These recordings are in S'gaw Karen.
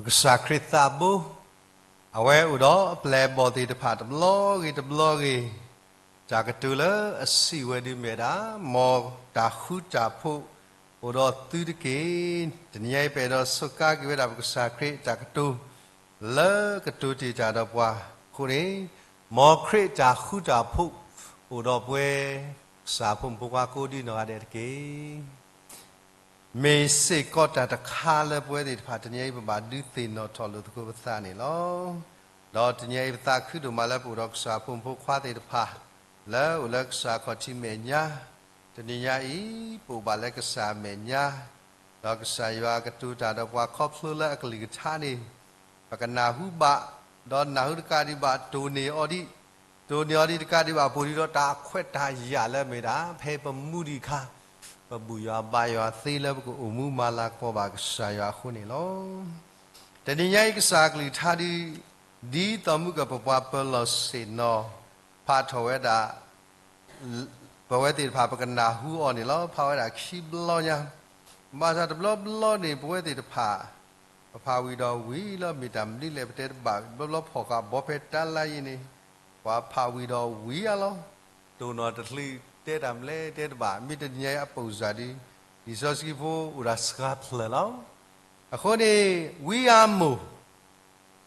ပကစၢ်ခရံာ်သးဘိ, အဝဲအိၣ်ဒီးအပျဲၢ်အဘီၣ်သ့ၣ်တဖၣ်တဘျီဂ့ၤတဘျီဂ့ၤ, တၢ်ကတိၤလၢအစံးဝဲဒုးမ့ၢ်ဒၣ်, မ်တၢ်ဃူတၢ်ဖိးအိၣ်ဒီးသုတက့ၢ်. တနံၤညါအံၤ ပအဲၣ်ဒိးစူးကါက့ၤဝဲဒၣ်ပကစၢ်ခရံာ်အတၢ်ကတိၤ လၢကတိၤတ့ၢ်တၢ်ဒီးပှၤအဃိန့ၣ်, မ်ခရံာ်အတၢ်ဃူတၢ်ဖိးအိၣ်ဒီးပဝဲ ကစၢ်ဖိမုၣ်ဖိခွါကိးဒံနီၢ်ဂၤဒဲးတက့ၢ်. မ့ၢ်စ့ၢ်ကီးတၢ်တခါလၢပဝဲသ့ၣ်တဖၣ် တနံၤညါအံၤပဘၣ်ဒုးသ့ၣ်နီၣ်ထီၣ်လိာ်သကိးပသးန့ၣ်လီၤ. ဒီးတနံၤညါအံၤပသးခုဒိၣ်မးလၢပအိၣ်ဒီးကစၢ်ဖိမုၣ်ဖိခွါသ့ၣ်တဖၣ် လၢအိၣ်လၢကစၢ်ခီၣ်ထံးမဲာ်ညါ, တနံၤညါအံၤ ပအိၣ်ဘၣ်လၢကစၢ်မဲာ်ညါ, ဒီးကစၢ်ယွၤကတိၤတၢ်ဒီးပှၤခီဖျိလၢအကလုၢ်ကထါန့ၣ် ပကနၢ်ဟူဘၣ်, ဒီးနၢ်ဟူတကးဒံးဘၣ် တိၢ်န့ၢ်အီၤဒံး, တိၢ်န့ၢ်အီၤဒံးတကးဒံးဘၣ် ပအိၣ်ဒံးဒီးတၢ်ခွဲးတၢ်ယာ်လၢမ့ၢ်ဒၣ် ဖဲပမူဒံးအခါ ပဘူၣ်ယွၤဘါယွၤသ့လၢပကအိၣ်မူမၤလၤကပီၤဘၣ်ကစၢ်ယွၤအဃိန့ၣ်လီၤ. တနံၤညါအံၤကစၢ်ကလုၢ်ကထါဒ်, ဒ်သိးမုၢ်ကပပှၤပၢၤလီၢ်ဆ့ၣ်နီၤ ဖးထီၣ်ဝဲဒၣ် ပဝဲသ့ၣ်တဖၣ်ပကနၢ်ဟူအီၤန့ၣ်လီၤ. ဖးဝဲဒၣ်ခံဘျီညါ, ဘၣ်ဆၣ်တဘျီဘျီန့ၣ် ပဝဲသ့ၣ်တဖၣ် ပဖးဝံၤဒီးဝံၤလီၤ မ့ၢ်တၢ်မနုၤလဲၣ် ပတဲတဘၣ် ဘျီဘျီဖီၣ်ဃာ်ဘီဖဲတၢ်လါယံၤန့ၣ် ပှၤဖးဝံၤဒီးဝံၤအါလီၤ. တိၢ်နီၣ်တချုးတဲတၢ်မနုၤလဲၣ်တဲတဘၣ် မ့ၢ်တနံၤညါအံၤအပိၢ်စၢ်ဒ် လံာ်စီဆှံဖိအိၣ်ဒၣ်စှၤဖျၢၣ်လီၤ. အဃိန့ၣ် ဝံအၤမိၣ်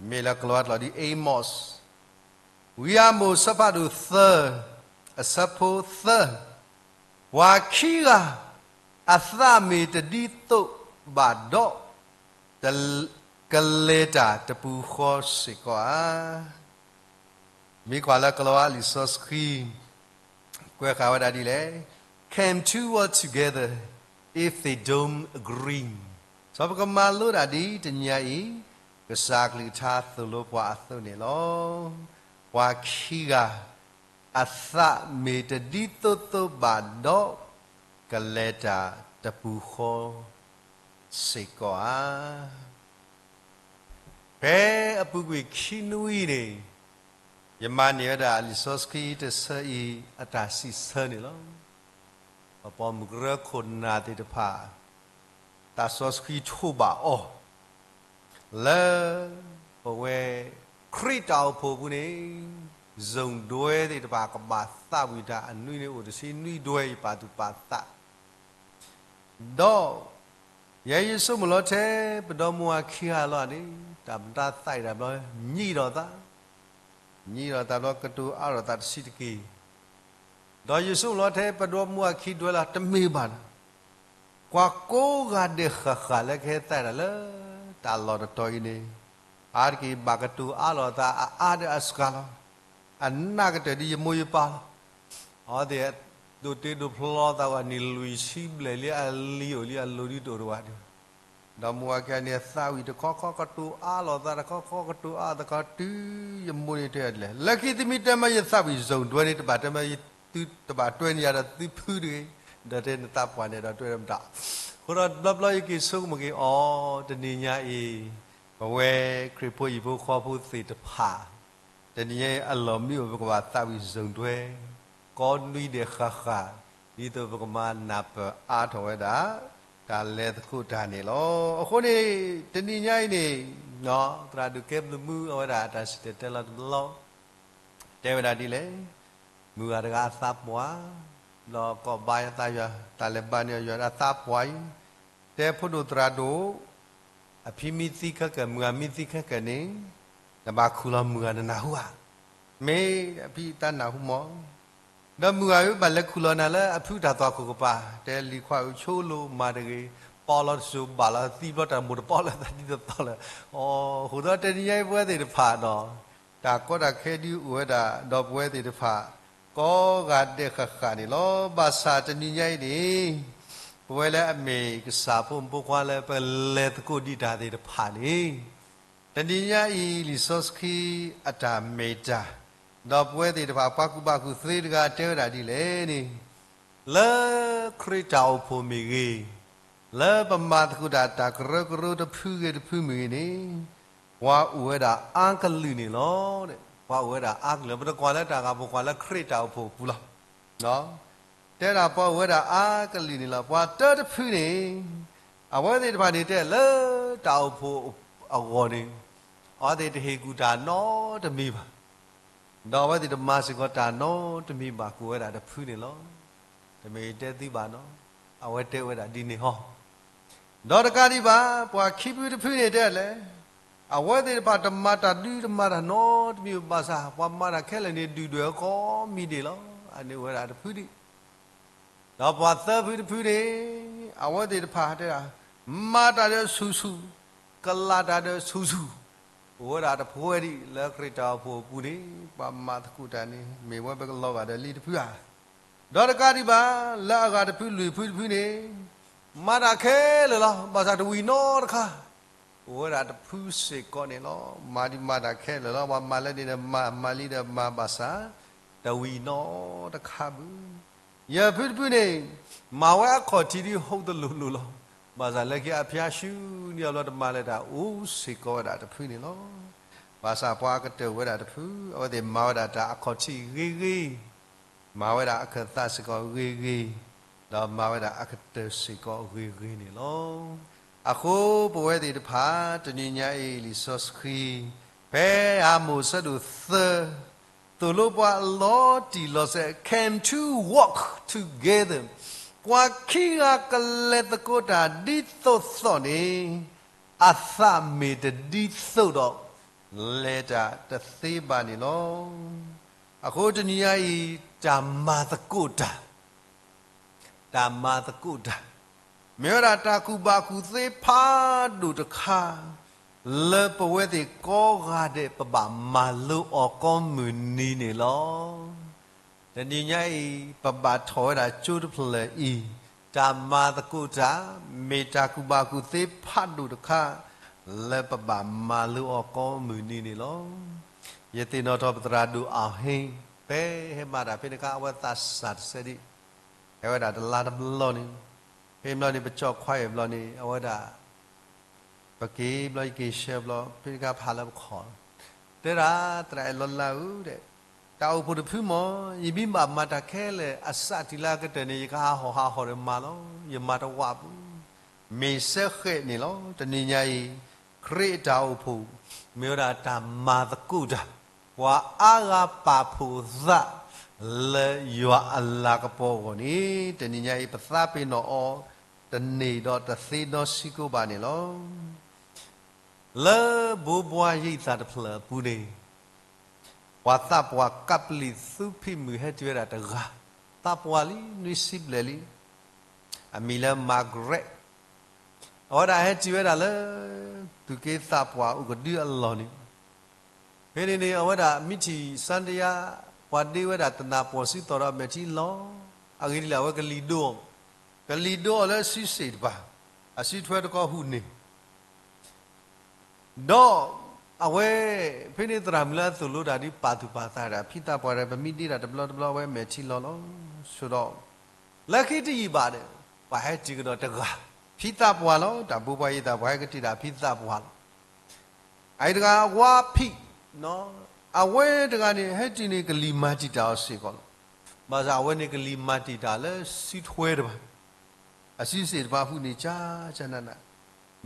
မ့ၢ်လၢကလံးဝါကျိာ်ဒ် Amos, ဝံအၤမိၣ်အဆၢဖးဒိၣ်သၢ, အဆၢဖိသၢ, ပှၤခံဂၤ အသးမ့ၢ်တဒ်သိးဘၣ်ဒီး ကလဲၤတၢ်တပူၤဃီစ့ၢ်ကီးဧါ. မ့ၢ်ကွၢ်လၢကလံးဝါလံာ်စီဆှံ ကွဲးဃာ်ဝဲဒၣ်ဒ်လဲၣ်, Can two walk together if they don't agree? စီၤပကမၤလိဒၣ်ဒ်တနံၤညါအံၤ ကစၢ်ကလုၢ်ကထါသိၣ်လိပှၤအသိးန့ၣ်လီၤ. ပှၤခံဂၤ အသးမ့ၢ်တဒ်သိးသိးဘၣ်ဒီး ကလဲၤတၢ်တပူၤဃီစ့ၢ်ကီးဧါ. ဖဲအပူၤကွံာ်ခံနွံန့ၣ် ယမၤန့ၢ်ဝဲဒၣ်လံာ်စီဆှံတဆၢအံၤ အတၢ်စံးဆၢန့ၣ်လီၤ. ပပိာ်မုၣ်ကရၢခိၣ်နၢ်သ့ၣ်တဖၣ် သးစီဆှံထိးဘၣ်အီၤ လၢပဝဲခရံာ်တၢ်အိၣ်ဖှိၣ်ပူၤန့ၣ် စုံတွဲသ့ၣ်တဖၣ်ကဘၣ်သးဝံၣ်တၢ်အနွံန့ၣ် အိၣ်တဆံနွံဒွဲအံၤ ပာ်သူၣ်ပာ်သး ဒီး ယဲယဆိကမိၣ်လီၤထဲ ပဒီမါဝၤခံဂၤလီၤန့ၣ် တၢ်မတၤသးအံၤတၢ်ဘျီ ညံးဒီးသး, ညံးဒီးသးဘျီကတိၤအါထီၣ်သးတဆံးတက့ၢ်. ဒီးယဆိကမိၣ်လီၤထဲ ပဒီမါဝၤခံဒွဲလီၤ တမ့ၢ်ဘၣ်န့ၣ် ပှၤကိးဂၤဒဲးဃၣ်ဃၣ်လၢကဟဲသးတၢ်လၢ တၢ်လီၢ်တတီၤအံၤန့ၣ် အါတက့ၢ်ဘၣ်ကတိၤအါထီၣ်သးအအါဒီးအစှၤလီၤ. အနၢ်ကတၢၢ်ဒ်ယမိၢ်ယပၢ်လီၤ. အဝဲသ့ၣ် ဒိၣ်တ့ဒိၣ်ဖျီသးဝဲန့ၣ် လွံၢ်ဆံဘျဲၣ်လံ အလံၤအိၣ်လံ အလိၤဒ်တအိၣ်တဝၤဒံး. ဒီးမါဝၤခံဂၤန့ၣ် သးဝံၣ်တခီခီကတိၤအါလီၤသးတခီခီကတိၤအါသးတခီ တုၤယမိၢ်န့ၣ်တဲဒ်လဲၣ် လၢခံသမံသမိး ယသးဝံၣ်စုံတွဲန့ၣ် တဘၣ်တဲမ့ၢ်သုတဘၣ်တွဲန့ၢ်ယၤဒီးသုဖုတဂ့ၤ, ဒီးတဲနသးပှၢ်န့ၣ်ဒီးတွဲမတၤ. အဃိဒီးတဘျီဘျီယက့ၤဆိကမိၣ်က့ၤအီၤ တနံၤညါအံၤ ပဝဲခရံာ်ဖိဟံၣ်ဖိဃီဖိသ့ၣ်တဖၣ် တနံၤညါအံၤအလီၢ်မ့ၢ်အိၣ် ပကဘၣ်သးဝံၣ်စုံတွဲ ကိးနွံဒဲးဃၣ်ဃၣ် ဒ်သိးပကမၤနၢ်ပၢၢ်အါထီၣ်ဝဲဒၣ် တၢ်လဲၤသကိးတၢ်န့ၣ်လီၤ. အဃိန့ၣ် တနံၤညါအံၤန့ၣ် သရၣ်ဒိၣ်ကဲဘျုးမူအဝဲဒၣ်အတၢ်စံၣ်တဲၤတဲလီၤတဘျီ တဲဝဲဒၣ်ဒ်လဲၣ်, မုၢ်ဂၤတဂၤအသးပှၢ်, ဒီးကိးဘါယသးယွၤ တၢ်လဲၤဘါန့ၢ်ယွၤအသးပှၢ်အံၤ, တဲဖိဒိၣ်သရၣ်ဒိၣ်, အဖံမ့ၢ်သံခဲကၢၣ် မုၢ်ဂၤမ့ၢ်သံခဲကၢၣ်န့ၣ်, နဘၣ်ခူၣ်လီၤမုၢ်ဂၤနနၢ်ဟူဧါ. မ့ၢ်အဖံအသးနၢ်ဟူမး. ဒီးမုၢ်ဂၤဧၢ ဘၣ်လဲၤခူၣ်လီၤနၤလၢအဖုတၢ်သွၣ်ခိၣ်ကပၤ, တဲလံၤခွါဧၢ ဆိလိာ်မၤတဂ့ၤ, ပီလီၤတစိၤဘၣ်လီၤသံဘျီ တၢ်မိၢ်တပီလၢသးဒ်သိးသိးလၢ, အဃိသတး တနံၤညါအံၤပဝဲသ့ၣ်တဖၣ်ဒီး တၢ်ကီတၢ်ခဲဒုးအိၣ်ဝဲဒၣ် ဒီးပဝဲသ့ၣ်တဖၣ် ကိးဂၤဒဲးဃၣ်ဃၣ်န့ၣ်လီၤ. ဘၣ်ဆၣ်တနံၤညါအံၤန့ၣ် ပဝဲလၢအမ့ၢ်ကစၢ်ဖိမုၣ်ဖိခွါလၢပလဲၤသကိးဒံးတၢ်သ့ၣ်တဖၣ်န့ၣ်, တနံၤညါအံၤ လံာ်စီဆှံအတၢ်မ့ၢ်တၢ်, ဒီးပဝဲသ့ၣ်တဖၣ် ပှၤကူၣ်ဘၣ်ကူၣ်သ့တဂၤတဲဝဲဒၣ်ဒ်လဲၣ်န့ၣ်, လၢခရံာ်တၢ်အိၣ်ဖှိၣ်မ့ၢ်ဂ့ၤ, လၢပမၤသကိးတၢ် တၢ်ကရၢကရိတဖုဂ့ၤတဖုမ့ၢ်ဂ့ၤန့ၣ်, ပှၤအိၣ်ဝဲဒၣ်အါကလုာ်န့ၣ်လီၤ. ပှၤအိၣ်ဝဲဒၣ်အါကလုာ်, ပတကွၢ်လၢတၢ်ဂၤ ပကွၢ်လၢခရံာ်တၢ်အိၣ်ဖှိၣ်အပူၤလီၤ. တဲဒၣ်ပှၤအိၣ်ဝဲဒၣ်အါကလုာ်န့ၣ်လီၤ. ပှၤတၢတဖုန့ၣ်, အဝဲသ့ၣ်တဖၣ်န့ၣ်တဲလၢတၢ်အိၣ်ဖှိၣ် အဂီၢ်န့ၣ် အဝဲသ့ၣ်တဟ့ၣ်ကူၣ်တၢ်နီတမံၤဘၣ်, ဒီးအဝဲသ့ၣ်တမၤစ့ၢ်ကီးတၢ်နီတမံၤဘၣ် ကိးဝဲဒၣ်တဖုန့ၣ်လီၤ. တမ့ၢ်တဲသုဘၣ်နီၤ, အဝဲတဲဝဲဒၣ်ဒ်န့ၣ်ဟီ. ဒီးတကးဒံးဘၣ် ပှၤခံဖုတဖုန့ၣ်တဲလဲၣ်, အဝဲသ့ၣ်တဖၣ်တမၤတၢ်ဒုတမၤတၢ်နီတမံၤဘၣ်ဆၣ် ပှၤမၤတၢ်ခဲလၢာ်န့ၣ် ဒုၣ်ဒွဲၣ်အီၤကိးမံၤဒဲးလီၤ. အန့ၣ်အိၣ်ဝဲဒၣ်တဖုဒံး ဒီးပှၤသၢဖုတဖုန့ၣ် အဝဲသ့ၣ်တဖၣ်တဲဒၣ်, မၤတၢ်ဒီးဆူၣ်ဆူၣ်, ကလးတၢ်ဒီးဆူၣ်ဆူၣ်, အိၣ်ဝဲဒၣ်တဖုဝဲဒံး လၢခရံာ်တၢ်အိၣ်ဖှိၣ်အပူၤန့ၣ် ပှၤမၤသကိးတၢ်န့ၣ် မ့ၢ်ဝဲပကလီၤဂာ်ဒီးလံတဖုဧါ. ဒီးတကးဒံးဘၣ် လၢအဂၤတဖုလွံၢ်ဖုတဖုန့ၣ် မၤတၢ်ခဲလၢာ်လီၤ ဘၣ်ဆၣ်တဝံၤနီတခါ အိၣ်ဝဲဒၣ်တဖုစ့ၢ်ကီးန့ၣ်လီၤ. မၤဒံးမၤတၢ်ခဲလၢာ်လီၤ, ပှၤမၤလၢန့ၣ်ဒီးမၤ, မၤလံဒီးမၤဘၣ်ဆၣ် တဝံၤနီတခါဘၣ်. ယဲၢ်ဖုတဖုန့ၣ် မၤဝဲအခီၣ်ထံးဒ်ဟီၣ်တလိာ်လိာ်လီၤ. ဘၣ်ဆၣ်လၢခံအဖျါဆူန့ၢ်အဘျီ တမၤလၢၤတၢ်အိၣ်စ့ၢ်ကီးဝဲဒၣ်တဖုန့ၣ်လီၤ. ဘၣ်ဆၣ်ပှၤကတၢၢ်ဝဲဒၣ်တဖု အဝဲသ့ၣ်မၤဝဲဒၣ်တၢ်အခီၣ်ထံးဂ့ၤဂ့ၤ မၤဝဲဒၣ်အခၢၣ်သးစ့ၢ်ကီးဂ့ၤဂ့ၤ, ဒီးမၤဝဲဒၣ်အကတၢၢ်စ့ၢ်ကီးဂ့ၤဂ့ၤန့ၣ်လီၤ. အဃိပဝဲသ့ၣ်တဖၣ် တနံၤညါအံၤလံာ်စီဆှံ ဖဲဧမိၣ်အဆၢဒိၣ်သၢ သိၣ်လိပှၤလီၤတံၢ်လီၤဆဲး can two walk together, ပှၤခံဂၤကလဲၤသကိးတၢ်ဒ်သိးသိးန့ၣ် အသးမ့ၢ်တဒ်သိးဒီး လဲၤတၢ်တသ့ဘၣ်န့ၣ်လီၤ. အဃိတနံၤညါအံၤ တၢ်မၤသကိးတၢ်, တၢ်မၤသကိးတၢ် မ့ၢ်ဝဲဒၣ်တၢ်ကူၣ်ဘၣ်ကူၣ်သ့ဖးဒိၣ်တခါ လၢပဝဲသ့ၣ်ကိးဂၤဒဲးပဘၣ်မၤလိအီၤကိးမုၢ်နံၤန့ၣ်လီၤ. တနံၤညါအံၤ ပဘၣ်ထီၣ်ဝဲဒၣ်ကၠိတဖျၢၣ်အံၤ, တၢ်မၤသကိးတၢ် မ့ၢ်တၢ်ကူၣ်ဘၣ်ကူၣ်သ့ဖးဒိၣ်တခါ လၢပဘၣ်မၤလိအီၤကိးမုၢ်နံၤန့ၣ်လီၤ. ယသ့ၣ်နီၣ်ထီၣ်ပသရၣ်ဒိၣ်အၣ်ဟ့, ဖဲဟဲမၤတၢ်ဖဲန့ၣ်အခါ အဝဲသးစၢ်တဆဲးဒံး, ဟဲဝဲဒၣ်တလါတဘျီန့ၣ်, ဖဲဘျီန့ၣ် ပကၠီၣ်ခွါအံၤဘျီန့ၣ် အဝဲဒၣ် ပက့ၤဘျီ ယက့ၤဆှၢဘျီ ဖဲန့ၣ်အခါဖးလၢပခီၣ်, တဲဒၣ် သရၣ်အဲၣ်လီၤလါဧၢ, တၢ်အိၣ်ဖှိၣ်တဖုမ့ၢ် ယမ့ၢ်ဘၣ်မၤတၢ်ခဲလၢာ် အစးထီၣ်လၢအကတၢၢ်န့ၣ် ယကဟးဟီၣ်ဟးဟီၣ်ဒီးမၤလီၤ, ယမၤတဝးပူၤ, မ့ၢ်စဲဃဲးန့ၣ်လီၤ. တနံၤညါအံၤ ခရံာ်အတၢ်အိၣ်ဖှိၣ် မ့ၢ်ဝဲဒၣ်တၢ်မၤသကိးတၢ်, ပှၤအါဂၤပာ်ဖှိၣ်သး လၢယွၤအလၤကပီၤအဂီၢ်န့ၣ် တနံၤညါအံၤ ပသးပ့ၤနီၣ်အီၤ တန့ၢ်ဒီးတသ့နီတစဲးဖိဘၣ်န့ၣ်လီၤ. လၢဘိးဘှါယိၣ်သၣ်တဖျၢၣ်အပူၤန့ၣ် ပှၤသးပှၢ်ကပျံၤသူဖံးမုၢ်ဟဲတုၤဝဲဒၣ်တဂၤ, သးပှၢ်လံ နွံဆံဘျဲၣ်လံ, အမံၤလၢ Margaret, အဝဲဒၣ်ဟဲတုၤဝဲဒၣ်လၢ သုးက့သးပှၢ်အိၣ်ကဒုအလီၢ်န့ၣ်, ဖဲန့ၣ်န့ၣ် အဝဲဒၣ်မ့ၢ်ထံၣ် Sandhya ပှၤဒ့ဝဲဒၣ်တနၢ်ပၢၢ်စုတီၤဒီးအမဲာ်ထံလီၤ, အဂ့ၢ်ဒ်လဲၣ် အဝဲကလံၤဒိအီၤ, ကလံၤဒိအီၤလၢအစုစ့ၣ်တဖၣ်, အစုထွဲတခီဟူးန့ၢ် ဒီးအဝဲ ဖဲန့ၣ်သရၣ်မုၣ်လၢအသိၣ်လိတၢ်ဒ်ပာ်သူၣ်ပာ်သးဒၣ် ဖံသးပှၢ်ဒီး ပမ့ၢ်ဒ့တၢ်တဘျီတဘျီ အဝဲမဲာ်ထံလီၤလီၤ. ဆိဒီး လၢခံတယံာ်ဘၣ်ဒီး ပှၤဟဲတုၤကဒီးတဂၤ, ဖံသးပှၢ်လီၤ. တၢ်ဘိးဘှါယိၣ်သၣ် ပှၤဟဲကတံာ်တၢ်ဖံသးပှၢ်လီၤ. အအံၤတဂၤ ဝါဖံး, အဝဲတဂၤန့ၣ် ဟဲတုၤန့ၣ် ကလံၤမၤတံာ်တာ်အီၤစ့ၢ်ကီးလီၤ. ဘၣ်ဆၣ်အဝဲန့ၣ်ကလံၤမၤတံာ်တာ်လၢစုထွဲတဖၣ်, အစုစ့ၣ်တဖၣ်ဟူးန့ၢ်ကၠၢ်ကၠၢ်နးနး,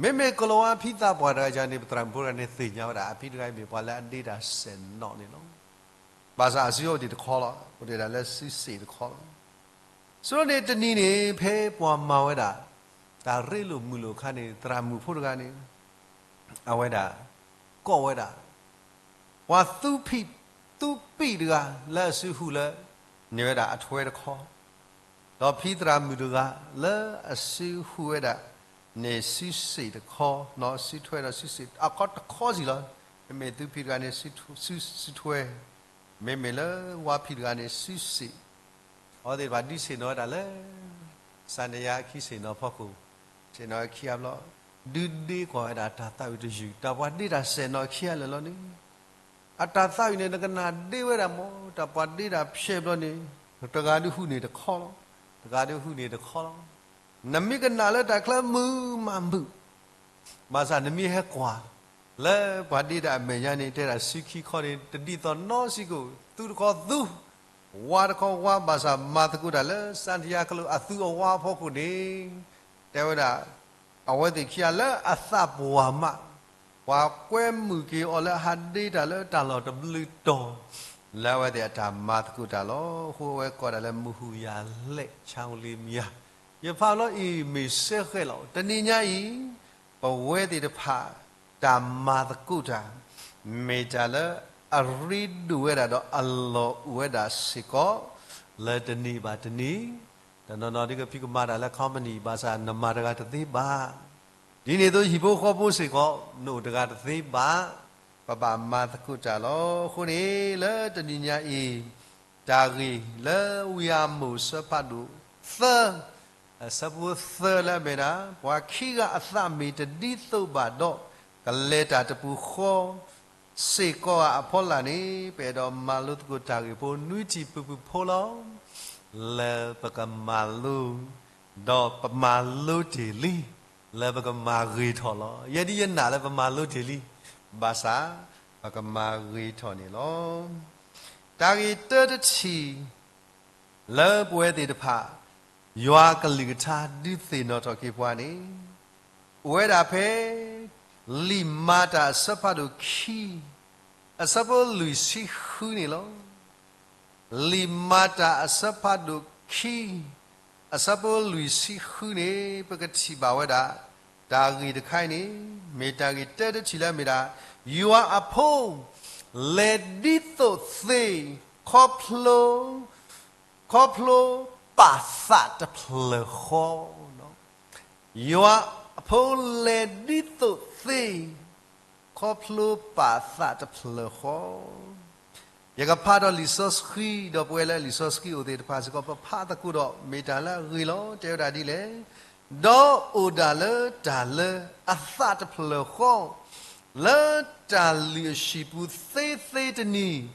မ့မ့ၢ်ကလၤဝါဖံသးပှၢ်တဂၤန့ၣ် ပသရၣ်မုၣ်ဖိတဂၤန့ၣ်သ့ၣ်ညါဝဲဒၣ် အဖံတဂၤအံၤမ့ၢ်ပှၤလၢအဒ့တၢ်စဲၣ်နီၤန့ၣ်လီၤ. ဘၣ်ဆၣ်အစုအိၣ်ဒံးတခီလီၤ, အိၣ်ဒံးဒၣ်လၢစုစ့ၣ်တခီလီၤ. ဆိန့ၣ်တနံၤန့ၣ် ဖဲပှၤမၤဝဲဒၣ် တၢ်ရ့လိာ်မုာ်လိာ်အခါန့ၣ် သရၣ်မုၣ်ဖိတဂၤန့ၣ် အဝဲဒၣ် ကိးဝဲဒၣ် ပှၤသူဖံးသူပံးတဂၤ လၢအစုဟူးလၢ န့ၢ်ဝဲဒၣ်အထွဲတခီ, ဒီးဖံသရၣ်မုၣ်တဂၤ လၢအစုဟူးဝဲဒၣ် န့ၢ်စုစ့ၣ်တခီ, စုထွဲဒီးစုစ့ၣ် အခီတခီစံးလီၤ. မ့မ့ၢ်သူဖံးတဂၤန့ၣ် စုထွဲ, မ့မ့ၢ်လၢဝါဖံးတဂၤန့ၣ် စုစ့ၣ် အဝဲသ့ၣ်တဖၣ်ဒုးဆ့ၣ်နီၤဝဲဒၣ်လၢ စၤနယါအခံဆ့ၣ်နီၤဖီခိၣ်, ဆ့ၣ်နီၤခံအဘျီ, ဒုးဒ့ကွၢ်ဝဲဒၣ်တၢ်သးဝံၣ်တယုၢ်, တၢ်ပှၤဒ့တၢ်စဲၣ်နီၤခံဂၤလၢာ်လီၤန့ၣ်, အတၢ်သးဝံၣ်န့ၣ် နကနၣ်ဒ့ဝဲဒၣ်မ့ၢ် တၢ်ပှၤဒ့တၢ်ဖျဲးဘျီန့ၣ်, တဂၤဒုးဟူးန့ၢ်တခီလီၤ, တဂၤဒုးဟူးန့ၢ်တခီလီၤ. နမ့ၢ်ကနၣ်လၢတၢ်ချၢမုာ်မးမုာ် ဘၣ်ဆၣ်နမ့ၢ်ဟဲကွၢ် လၢပှၤဒ့တၢ်အမဲာ်ညါန့ၣ် တဲဒၣ်စုခံခီန့ၣ် တဒ်သိးနီတစဲးဖိ, သူတခီသူ, ဝါတခီဝါ, ဘၣ်ဆၣ်မၤသကိးတၢ်လၢ စၤနယါကျိာ်အသူအဝါအဖီခိၣ်န့ၣ်, တဲဝဲဒၣ် အဝဲသ့ၣ်ခံဂၤလၢအသးပှၢ်မး ပှၤကွဲမုာ်က့ၤအီၤလၢအဟးဒ့တၢ်လၢတၢ်လီၢ်တဘျုးတီၤ လၢအဝဲသ့ၣ်အတၢ်မၤသကိးတၢ်လီၤ. အဃိအဝဲကိးတၢ်လၢမုၢ်ဟူးယၤလဲၣ် ဆါဝံၤလံမယၤ, ယဖးလီၤအံၤမ့ၢ်စဲဃဲးလီၤ. တနံၤညါအံၤ ပဝဲသ့ၣ်တဖၣ် တၢ်မၤသကိးတၢ် မ့ၢ်တၢ်လၢအရ့ဒိၣ်ဝဲဒၣ်ဒီးအလီၢ်အိၣ်ဝဲဒၣ်စ့ၢ်ကီး လၢတနံၤဘၣ်တနံၤ, တနီၤနီၤဒ်ကဖံးကမၤတၢ်လၢ company ဘၣ်ဆၣ်နမၤတဂၤတသ့ဘၣ်. ဒ်န့ၣ်အသိးဟံၣ်ဖိဃီဖိစ့ၢ်ကီး နအိၣ်တဂၤတသ့ဘၣ်. ပဘၣ်မၤသကိးတၢ်လီၤ. အဃိန့ၣ် လၢတနံၤညါအံၤ တၢ်ဂ့ၢ်လၢဝံယၢ်မိၢ်အဆၢဖးဒိၣ်သၢ အဆၢဖိသၢလၢအမ့ၢ်ဒၣ် ပှၤခံဂၤအသးမ့ၢ်တဒ်သိးဘၣ်ဒီး ကလဲၤတၢ်တပူၤဃီ စ့ၢ်ကီးဧါအဖီလာ်န့ၣ် ပအဲၣ်ဒိးမၤလိသကိးတၢ်ဂ့ၢ်ဖိနွံထံၣ်ဖုၣ်ဖုၣ်ဖိလီၤ. လၢပကမၤလိ ဒီးပမၤလိတ့ၢ်လံ လၢပကမၤဂ့ၤထီၣ်လီၤ. ယဲဒ်ယနာ်လၢပမၤလိတ့ၢ်လံ ဘၣ်ဆၣ် ပကမၤဂ့ၤထီၣ်န့ၣ်လီၤ. တၢ်ဂ့ၢ်တၢတထံၣ် လၢပဝဲသ့ၣ်တဖၣ် ယွၤအကလုၢ်ကထါဒုးသ့ၣ်နီၣ်ထီၣ်က့ၤပှၤန့ၣ် အိၣ်ဝဲဒၣ်ဖဲ လံာ်မၤတၢ်အဆၢဖးဒိၣ်ခံ အဆၢဖိလွံၢ်ဆံဃုန့ၣ်လီၤ. လံာ်မၤတၢ်အဆၢဖးဒိၣ်ခံ အဆၢဖိလွံၢ်ဆံဃုန့ၣ် ပကထံၣ်ဘၣ်ဝဲဒၣ် တၢ်ဂ့ၢ်တခါအံၤန့ၣ် မ့ၢ်တၢ်ဂ့ၢ်တၢတထံၣ်လၢအမ့ၢ်ဒၣ် ယွၤအဖိ လဲၤဒ်သိးသ့ ခီဖျိ ခီဖျိပာ်သးတဖျၢၣ်ဃီ ယွၤအဖိလဲၤဒ်သိးသ့ ခီဖျိပာ်သးတဖျၢၣ်ဃီ. ယကဖးဒီးလံာ်စီဆှံ ဒီးပဝဲလၢလံာ်စီဆှံအိၣ်သ့ၣ်တဖၣ်စ့ၢ်ကီး ပဖးသကိးဒီး မ့ၢ်တၢ်လၢအဂ့ၤလီၤ. တဲဝဲဒၣ်ဒ်လဲၣ်, ဒီးအိၣ်ဒၣ်လၢတၢ်လၢအသးတဖျၢၣ်ဃီ လၢတၢ်လုၢ်အဟံၣ်ပူၤသ့သ့တနံၤ,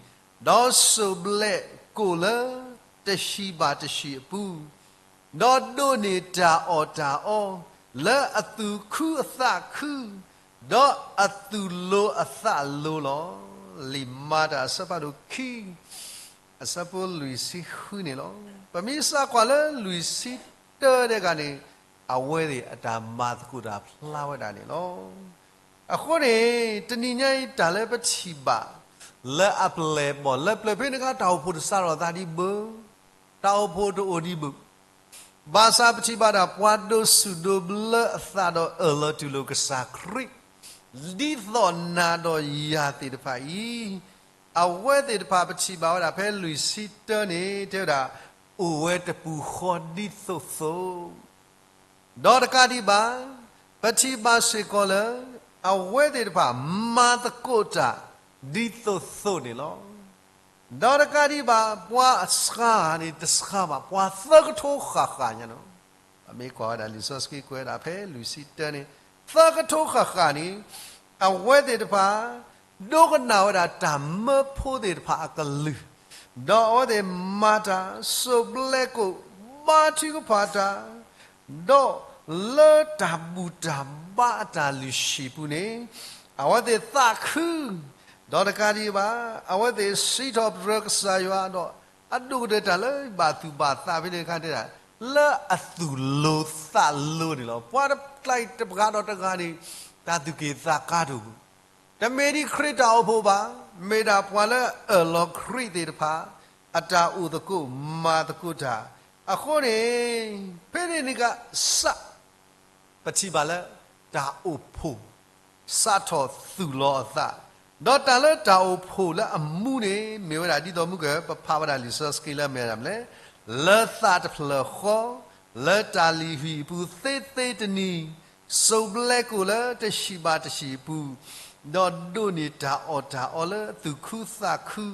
ဒီးစိၢ်ဘျဲးကိၣ်လၢတဟံၣ်ဘၣ်တဟံၣ်အပူၤ ဒီးဒိးန့ၢ်တၢ်အီၣ်တၢ်အီ လၢအသူၣ်ခုအသးခု, ဒီးအသူၣ်လိၤအသးလိၤလီၤ. လံာ်မၤတၢ်အဆၢဖးဒိၣ်ခံ အဆၢဖိလွံၢ်ဆံဃုန့ၣ်လီၤ. ပမ့ၢ်စးကွၢ်လၢလွံၢ်ဆံတၢတဂၤန့ၣ် အဝဲသ့ၣ်အတၢ်မၤသကိးတၢ်ဖျါဝဲဒၣ်န့ၣ်လီၤ. အဃိန့ၣ် တနံၤညါအံၤတၢ်လၢပထံၣ်ဘၣ် လၢအပျဲၢ်ဘီၣ် လၢပျၢၤဖဲန့ၣ်အခါ တၢ်အိၣ်ဖှိၣ်တစးထီၣ်သးဒံးဘၣ်, တၢ်အိၣ်ဖှိၣ်တအိၣ်ဒံးဘၣ်, ဘၣ်ဆၣ်ပထံၣ်ဘၣ်ဒၣ် ပှၤဒိးစူၣ်ဒိးဘျၢအသးဒီးအၢၣ်လီၤတူၢ်လိာ်ကစၢ်ခရံာ် ဒ်သိးနၤဒီးယၤသ့ၣ်တဖၣ်အံၤ, အဝဲသ့ၣ်တဖၣ်ပထံၣ်ဘၣ်ဝဲဒၣ်ဖဲလွံၢ်ဆံတၢန့ၣ် တဲဝဲဒၣ် အိၣ်ဝဲတပူၤဃီဒ်သိးသိး ဒီးတကးဒံးဘၣ်, ပထံၣ်ဘၣ်စ့ၢ်ကီးလၢ အဝဲသ့ၣ်တဖၣ်မၤသကိးတၢ်ဒ်သိးသိးန့ၣ်လီၤ. ဒီးတကးဒံးဘၣ် ပှၤအစှၤန့ၣ်တစှၤဘၣ်, ပှၤသၢကထိဃၣ်ဃၣ်ညါန့ၣ်, ပမ့ၢ်ကွၢ်ဝဲဒၣ်လံာ်စီဆှံကွဲးဒၣ်ဖဲလွံၢ်ဆံတၢန့ၣ်, သၢကထိဃၣ်ဃၣ်န့ၣ် အဝဲသ့ၣ်တဖၣ် ဒိကနၣ်ဝဲဒၣ်တၢ်မၢဖိသ့ၣ်တဖၣ်အကလုၢ်, ဒီးအဝဲသ့ၣ်မၤတၢ်စိၢ်ဘျဲးကိၣ် ဘါထုကဖၣ်တၢ်, ဒီးလၢတၢ်ဘူၣ်တၢ်ဘါအတၢ်လုၢ်ဟံၣ်ပူၤန့ၣ်, အဝဲသ့ၣ်သးခု, ဒီးတကးဒံးဘၣ်, အဝဲသ့ၣ်စံးထီၣ်ပတြၢၤကစၢ်ယွၤဒီး အဒိၣ်ကတၢၢ်တၢ်လၢဘၣ်သူၣ်ဘၣ်သးဖဲန့ၣ်အခါတဲဒၣ်, လၢအသူၣ်လိၤသးလိၤန့ၣ်လီၤ. ပှၤတကျါအံၤတပှၤဒီးတဂၤန့ၣ် တၢ်သူၣ်က့ၣ်သးကါတအိၣ်ဘၣ်. တမ့ၢ်ဒ်ခရံာ်တၢ်အိၣ်ဖှိၣ်ဘၣ်, မ့ၢ်ဒၣ်ပှၤလၢအအၢၣ်လီၤခရံာ်သ့ၣ်တဖၣ် အတၢ်အိၣ်သကိးမၤသကိးတၢ်. အဃိန့ၣ် ဖဲန့ၣ်န့ၣ်ကစၢ် ပထံၣ်ဘၣ်လၢ တၢ်အိၣ်ဖှိၣ် စးထီၣ်သူၣ်လီၤအသး, ဒီးတၢ်လၢတၢ်အိၣ်ဖှိၣ်လၢအမူန့ၣ် မ့ၢ်ဝဲဒၣ်ဒ်သိးမုၢ်က ပဖးဝဲဒၣ်လံာ်စီဆှံလၢအမ့ၢ်ဒၣ်မနုၤလဲၣ်, လၢသးတဖျၢၣ်ဃီ, လၢတၢ်လုၢ်ဟံၣ်အပူၤသ့သ့တနံၤ, စိၢ်ဘျဲးကိၣ်လၢတဟံၣ်ဘၣ်တဟံၣ်အပူၤ, ဒီးဒိးန့ၢ်တၢ်အီၣ်တၢ်အီလၢသူၣ်ခုသးခု,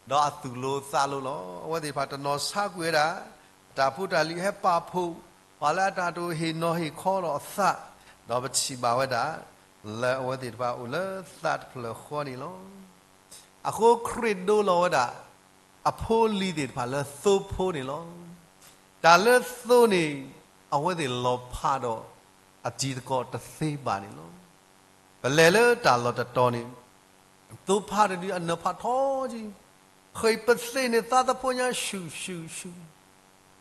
ဒီးအသူၣ်လိၤသးလိၤလီၤ. အဝဲသ့ၣ်တဖၣ်တနီၤဆါကွံာ်ဝဲဒၣ် အတၢ်ဖိတၢ်လံၤဟဲပာ်ဖှိၣ် ပှၤလၢအတၢ်တအိၣ်ဟ့ၣ်နီၤဟ့ၣ်ခီဒီးအသး, ဒီးပထံၣ်ဘၣ်ဝဲဒၣ် လၢအဝဲသ့ၣ်တဖၣ်အိၣ်လၢသးတဖျၢၣ်ဃီန့ၣ်လီၤ. အဃိခရံာ်ဒိလီၤဝဲဒၣ် အဖိအလံၤသ့ၣ်တဖၣ်လၢသိဖိန့ၣ်လီၤ. တၢ်လၢသိန့ၣ် အဝဲသ့ၣ်လီၤဖးဒီးအတံၤသကိးတသ့ဘၣ်န့ၣ်လီၤ. ပလဲၤလၢတၢ်လီၢ်တတီၤန့ၣ် သိဖါတဒုအနၢၤဖးထီက့ၤ, ဃ့ၢ်ပသ့ၣ်န့ၣ်သးသ့ၣ်ညါဆူၣ်ဆူၣ်ဆူၣ်,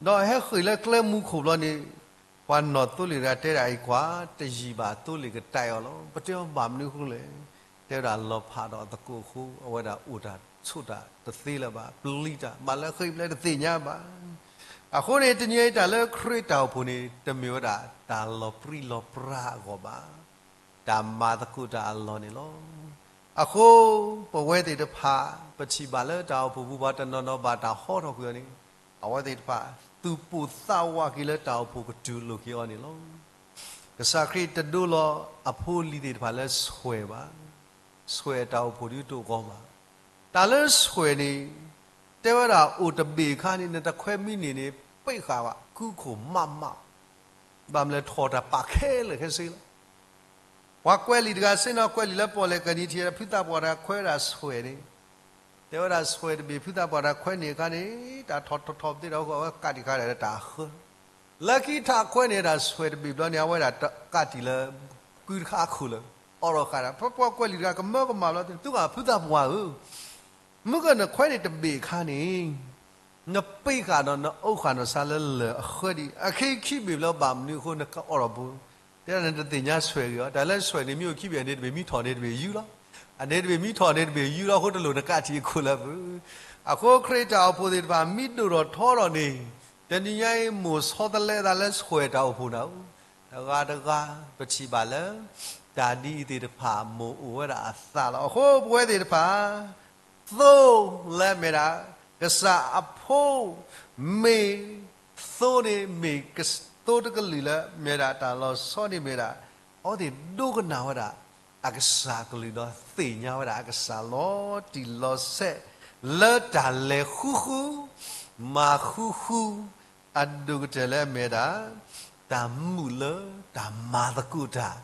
ဒီးဟဲဃ့ၢ်လၢကျဲမူခိၣ်ဘျီန့ၣ်, ပှၤနီၢ်သိလ့ၣ်တဂၤတဲဒၣ်အံၤကွၢ်, တယံာ်ဘၣ်သိလ့ၣ်ကတဲအီၤလီၤ. ပတဲအီၤဘၣ်မနုၤအဃိလဲၣ်. တဲဝဲဒၣ်လီၤဖးဒီးအသကိးအဃိ အဝဲဒၣ်အိၣ်တၢ်ဆိးတၢ်တသ့လၢၤဘၣ်, ပျံၤတၢ်, ဘၣ်လၢဃ့ၢ်ပျဲတသ့ၣ်ညါဘၣ်. အဃိန့ၣ် တနံၤအံၤတၢ်လၢခရံာ်တၢ်အိၣ်ဖှိၣ်န့ၣ် တမ့ၢ်ဝဲဒၣ်တၢ်လီၤပြံလီၤပြါအဂီၢ်ဘၣ်. တၢ်မၤသကိးတၢ်အလီၢ်န့ၣ်လီၤ. အဃိ ပဝဲသ့ၣ်တဖၣ် ပထံၣ်ဘၣ်လၢတၢ်အိၣ်ဖှိၣ်ပူၤ ပှၤတနီၤနီၤဘၣ်တၢ်ဟီထီၣ်ကွံာ်အီၤန့ၣ် အဝဲသ့ၣ်တဖၣ် သူၣ်ပိၢ်သးဝးက့ၤလၢတၢ်အိၣ်ဖှိၣ်ကတုၤလိာ်က့ၤအီၤန့ၣ်လီၤ. ကစၢ်ခရံာ်တဒိလီၤအဖိအလံၤသ့ၣ်တဖၣ်လၢဆွဲၣ်ဘၣ်. ဆွဲၣ်တၢ်အိၣ်ဖှိၣ်ဒ်တအိၣ်ကီးဘၣ်. တၢ်လၢဆွဲၣ်န့ၣ် တဲဝဲဒၣ်အိၣ်တဘ့ၣ်အခါန့ၣ် နတခွဲမံန့ၢ်န့ၣ် ပ့းဃာ်ဘၣ် ကူခိၣ်မးမး, ဘၣ်မနုၤလဲၣ် ထီၣ်တၢ်ပာ်ခဲလၢာ်ခဲဆ့လီၤ. ပှၤကွဲးလံာ်တဂၤစ့ၢ်နီၤ ကွဲးလံာ်လၢပီၣ်လဲၣ်ကနံၤထံး ဖုသးပှၢ်တဂၤခွဲဝဲဒၣ်ဆွဲၣ်န့ၣ်, တဲဝဲဒၣ်ဆွဲၣ်တဘ့ၣ် ဖုသးပှၢ်တဂၤခွဲန့ၢ်အခါန့ၣ် တၢ်ထီၣ်ထီၣ်ထီၣ်ပသ့ဒီး အဝဲကးတံာ်ဃာ်ဒီးတၢ်ဃၢ, လၢခံထးခွဲန့ၢ်တၢ်ဆွဲၣ်တဘ့ၣ်ဘျီန့ၣ် အဝဲဒၣ်ကးတံာ်လၢ ကုတခါအခိၣ်လၢ အိးထီၣ်ဃာ်ဒီး ပှၤကွဲးလံာ်တဂၤကမၢကမၣ်ဘျီ သုဂၤဖုသးပှၢ်ဧၢ, မုၢ်ကနၣ်ခွဲန့ၢ်တဘ့ၣ်အခါန့ၣ် နပ့းဃာ်ဒီးနအိးဃာ်နီၢ်ဆါလၢလၢၢ်အဃၢဒံး အခံခံဘ့ၣ်ဘျီ ဘၣ်မနုၤအဃိနကအိးထီၣ်ပူၤ, တဲဒၣ်နတသ့ၣ်ညါဆွဲၣ်ဂ့ၤအီၤ, တၢ်လၢဆွဲၣ်န့ၣ် မ့ၢ်အိၣ်ခံဘ့ၣ် အန့ၣ်တဘ့ၣ်မံထီၣ်န့ၣ်တဘ့ၣ်ယူၢ်လီၤ, အန့ၣ်တဘ့ၣ်မံထီၣ်န့ၣ်တဘ့ၣ်ယူၢ်လီၤအဃိ တလိၣ်နကးတံာ်အခိၣ်လၢအပူၤ, အဃိခရံာ်တၢ်အိၣ်ဖှိၣ်သ့ၣ်တဖၣ် မံဒိၣ်ထီၣ်ထီထီၣ်န့ၣ် တနံၤညါအံၤ မိၢ်ဆီတလဲအသးလၢဆွဲၣ်တၢ်အိၣ်ဖှိၣ်နၤဧၢ, တဂၤတဂၤ ပထံၣ်ဘၣ်လၢ တၢ်ဒ်အံၤသ့ၣ်တဖၣ် မိၢ်အိၣ်ဝဲဒၣ်အသးလီၤ. အဃိပဝဲသ့ၣ်တဖၣ် သိလၢအမ့ၢ်ဒၣ် ကစၢ်အဖိ, မ့ၢ်သိန့ၣ် မ့ၢ်သိတကလုာ်လၢ မ့ၢ်ဒၣ်တၢ်လီၤဆီန့ၣ်မ့ၢ်ဒၣ် အဝဲသ့ၣ်ဒိကနၣ်ဝဲဒၣ် အကစၢ်ကလုၢ်ဒီးသ့ၣ်ညါဝဲဒၣ်အကစၢ်လီၤတံၢ်လီၤဆဲး လၢတၢ်လဲၤဃူဃူ မၤဃူဃူ အဒိၣ်ကတၢၢ်လၢအမ့ၢ်ဒၣ် တၢ်မုာ်လၢတၢ်မၤသကိးတၢ်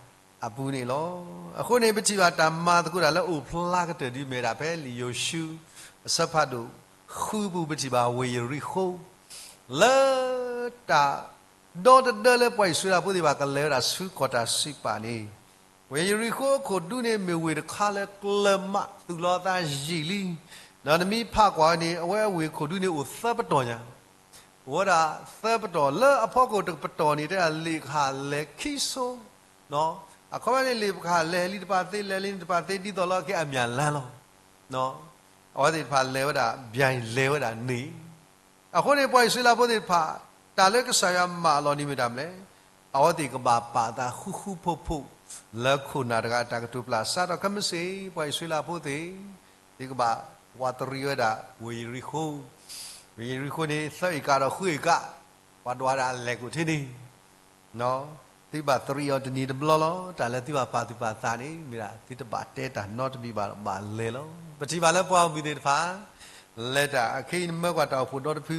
အပူၤန့ၣ်လီၤ. အဃိန့ၣ် ပထံၣ်ဘၣ်တၢ်မၤသကိးတၢ်လၢအိၣ်ဖျါကတၢၢ်ဒ်မ့ၢ်ဒၣ်ဖဲလံာ်ယိၤၡူ အဆၢဖးဒိၣ်ဃုပူၤ ပထံၣ်ဘၣ်ဝ့ၢ်ယရံၣ်ဃိ လၢတၢ်ဒီတဒၢလၢပှၤအံၣ်စရ့လးဖိသ့ၣ်တဖၣ် ကလဲၤဝဲဒၣ်ဆူကီၢ်တၢ်စံးပာ်န့ၣ်, ဝ့ၢ်ယရံၣ်ဃိအခိၣ်ဒူန့ၣ် မ့ၢ်ဝ့ၢ်တခါလၢကျၢၤမး သူၣ်လီၤအသးယံာ်လံ. ဒီးနမ့ၢ်ဖးကွၢ်န့ၣ် အဝဲအဝ့ၢ်ခိၣ်ဒူန့ၣ်အိၣ်သၢပတီၢ်ညါ, အိၣ်ဝဲဒၣ်သၢပတီၢ်လၢအဖီခိၣ်တပတီၢ်န့ၣ် တဲဒၣ်လ့ၣ်ကဟၣ်လဲၤခံဆိ, အခီပညီန့ၣ် လ့ၣ်ကဟၣ်လဲၤလံတပၤသ့ လဲၤလံတပၤသ့ ဒ်သိးလၢက့ၤအမၠၣ်လါလီၤ. အဝဲသ့ၣ်တဖၣ်လဲၤဝဲဒၣ် ဘၠၣ်လဲၤဝဲဒၣ်န့ၣ် အဃိန့ၣ် ပှၤအံၣ်စရ့လးဖိသ့ၣ်တဖၣ် တၢ်လၢကစၢ်ယွၤမၤအလီၢ်န့ၣ်မ့ၢ်တၢ်မနုၤလဲၣ်, အဝဲသ့ၣ်ကဘၣ်ပာ်သးဃူဃူဖိးဖိး လၢခိၣ်နၢ်တဂၤအတၢ်ကတိၤပျၢ်စးဒီး ခဲမုၢ်ဆ့ၣ် ပှၤအံၣ်စရ့လးဖိသ့ၣ် သ့ၣ်ကဘၣ်ဝးတရံးဝဲဒၣ် ဝ့ၢ်ယရံၣ်ဃိ, ဝ့ၢ်ယရံၣ်ဃိန့ၣ် သၢအ့ၣ်ကၣ်ဒီးဃုအ့ၣ်ကၣ်, ပှၤဒွးဒၣ်အလဲၤကိးထံန့ၣ် သုဘၣ်တရံးအီၤတနံၤတဘျီလီၤ. တၢ်လၢသုဘၣ်ပာ်သူၣ်ပာ်သးန့ၣ် မ့ၢ်ဒၣ်သုတဘၣ်တဲတၢ်နီတမံၤဘၣ် ဘၣ်လဲၤလီၤ. ပထံၣ်ဘၣ်လၢပှၤဂီၢ်မုၢ်သ့ၣ်တဖၣ် လဲၤတၢ်အခဲအံၤ နမၢကွၢ်တၢ်အိၣ်ဖှိၣ်ဒီတဖု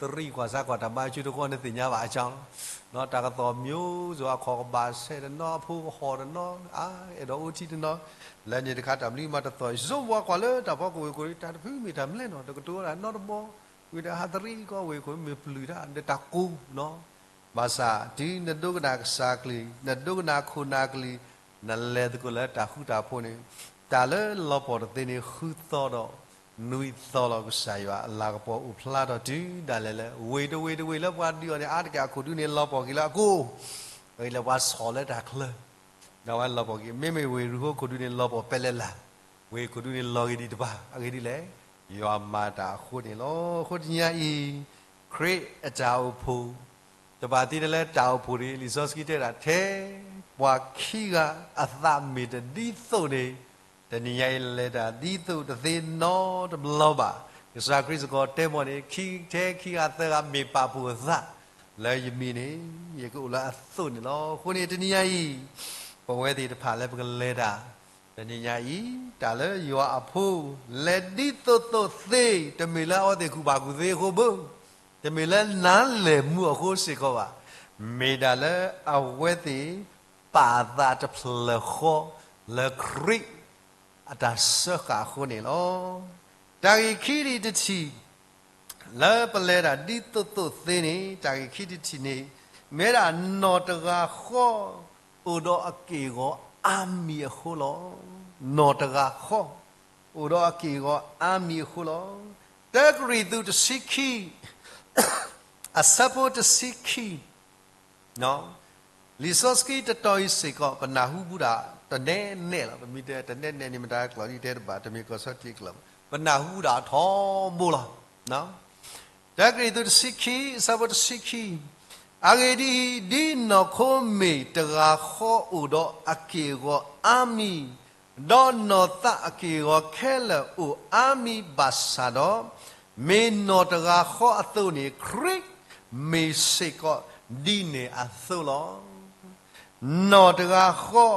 တရံးကွၢ်စးကွၢ်တၢ်ဘါအစုတခီ နသ့ၣ်ညါဘၣ်အကၠီလီၤ. တၢ်ကသီၣ်မျိုးစုံ အခီၣ်ကဘၣ်ဆဲးတနီၤ အဖိကဟီၣ်တနီၤ အါ အဲၣ်ဒိးအိၣ်ထံတနီၤ လၢန့ၣ်တခါ တၢ်မနုၤမးတသီၣ် ယဆိကမိၣ်ကွၢ်လၢတၢ်ဖီခိၣ်ဝ့ၢ်ခိၣ် တၢ်တဖုမ့ၢ်တၢ်မနုၤလဲၣ်နီၤ တကတိၤဝဲဒၣ်နီတဘီ ဝံၤဒီးဟးတရံးကီးဝ့ၢ်ခိၣ် မ့ၢ်ပျုၢ်တၢ်ဒီးတၢ်ကိးနီၤ ဘၣ်ဆၣ်တုၤနဒိကနၣ်ကစၢ်ကလုၢ် နဒိကနၣ်ခိၣ်နၢ်ကလုၢ် နလဲၤသကိးလၢတၢ်ဃူတၢ်ဖိးန့ၣ် တၢ်လၢလီၤပှီၢ်တသ့န့ၣ် ဃုသီဒီးနွံသီလီၤ. ကစၢ်ယွၤအလၤကပီၤအိၣ်ဖျါထီၣ်တုၤဒၣ်လဲာ်လၢ ဝ့ၢ်တဝ့ၢ်တဝ့ၢ်လၢပှၤဒုးအီၤန့ၣ် အါတက့ၢ်အခိၣ်ဒူန့ၣ် လီၤပှီၢ်က့ၤလၢအကိၢ် အဂ့ၢ်လၢပှၤဆီၣ်လၢတၢ်ချၢ ဒီးဝဲလီၤပှီၢ်က့ၤ မ့မ့ၢ်ဝ့ၢ်ရံၣ်ဃိခိၣ်ဒူန့ၣ် လီၤပှီၢ်ပဲလဲၣ်လၢ် ဝ့ၢ်ခိၣ်ဒူန့ၣ်လီၤဂ့ၤဒံးတဘၣ် အဂ့ၢ်ဒ်လဲၣ် ယွၤမၤတၢ်အဃိန့ၣ်လီၤ. အဃိတနံၤညါအံၤ ခရံာ်အတၢ်အိၣ်ဖှိၣ် တဘၣ်သ့လၢတၢ်အိၣ်ဖှိၣ်န့ၣ် လံာ်စီဆှံတဲဒၣ် ထဲပှၤခံဂၤအသးမ့ၢ်တဒ်သိးန့ၣ် တနံၤညါအံၤလဲၤတၢ်ဒ်သိးတသ့နီတဘျီဘၣ်. ကစၢ်ခရံာ်စ့ၢ်ကီးတဲမီၢ်န့ၣ် ခံ ထဲခံဂၤသၢဂၤမ့ၢ်ပာ်ဖှိၣ်အသး လၢယမံၤန့ၣ် ယကအိၣ်လၢအသိးန့ၣ်လီၤ. အဃိန့ၣ် တနံၤညါအံၤ ပဝဲသ့ၣ်တဖၣ်လၢပကလဲၤတၢ် တနံၤညါအံၤ တၢ်လၢယွၤအဖိ လဲၤဒ်သိးသိးသ့ တမ့ၢ်လၢအဝဲသ့ၣ်ကူၣ်ဘၣ်ကူၣ်သ့အဃိဘၣ်, တမ့ၢ်လၢနၤလဲၤမူအဃိစ့ၢ်ကီးဘၣ်, မ့ၢ်ဒၣ်လၢအဝဲသ့ၣ်ပာ်သးတဖျၢၣ်ဃီလၢခရံာ်အတၢ်စၢဃာ်အဃိန့ၣ်လီၤ. တၢ်ဂ့ၢ်ခံထံၣ်တထံၣ် လၢပလဲၤတၢ်ဒ်သိးသိးသ့န့ၣ် တၢ်ဂ့ၢ်ခံထံၣ်တထံၣ်န့ၣ် မ့ၢ်ဒၣ်နီၢ်တဂၤဃီ အိၣ်ဒီးအက့ၢ်အဂီၤအါမံၤအဃိလီၤ. နီၢ်တဂၤဃီ အိၣ်ဒီးအက့ၢ်အဂီၤအါမံၤအဃိလီၤ. တၢကရံၣ်သူးတဆံခံ အဆၢဖိတဆံခံ လံာ်စီဆှံတတီၤအံၤစ့ၢ်ကီး ပနၢ်ဟူဘူးဒၣ်တနဲနဲလီၤ. ပမ့ၢ်တဲတနဲနဲန့ၣ် မတၤကျိာ်ဒ်တဲတဘၣ်, တမ့ၢ်ကီၢ်စီထံကျိာ်, ပနၢ်ဟူဘူးဒၣ်ထီဘိလီၤ. တၢကရံၣ်သူးတဆံခံ, အဆၢဖိတဆံခံ, အဂ့ၢ်ဒ်အံၤ, ဒ်နီၢ်ခိမ့ၢ်တဂၤဃီအိၣ်ဒီးအက့ၢ်အဂီၤအါမံၤ, ဒီးနီၢ်သးအက့ၢ်အဂီၤခဲလၢာ်အိၣ်အါမံၤဘၣ်ဆၣ်ဒီး, မ့ၢ်နီၢ်တဂၤဃီအသိးန့ၣ် ခရံာ်မ့ၢ်စ့ၢ်ကီးဒ်န့ၣ်အသိးလီၤ. နီၢ်တဂၤဃီ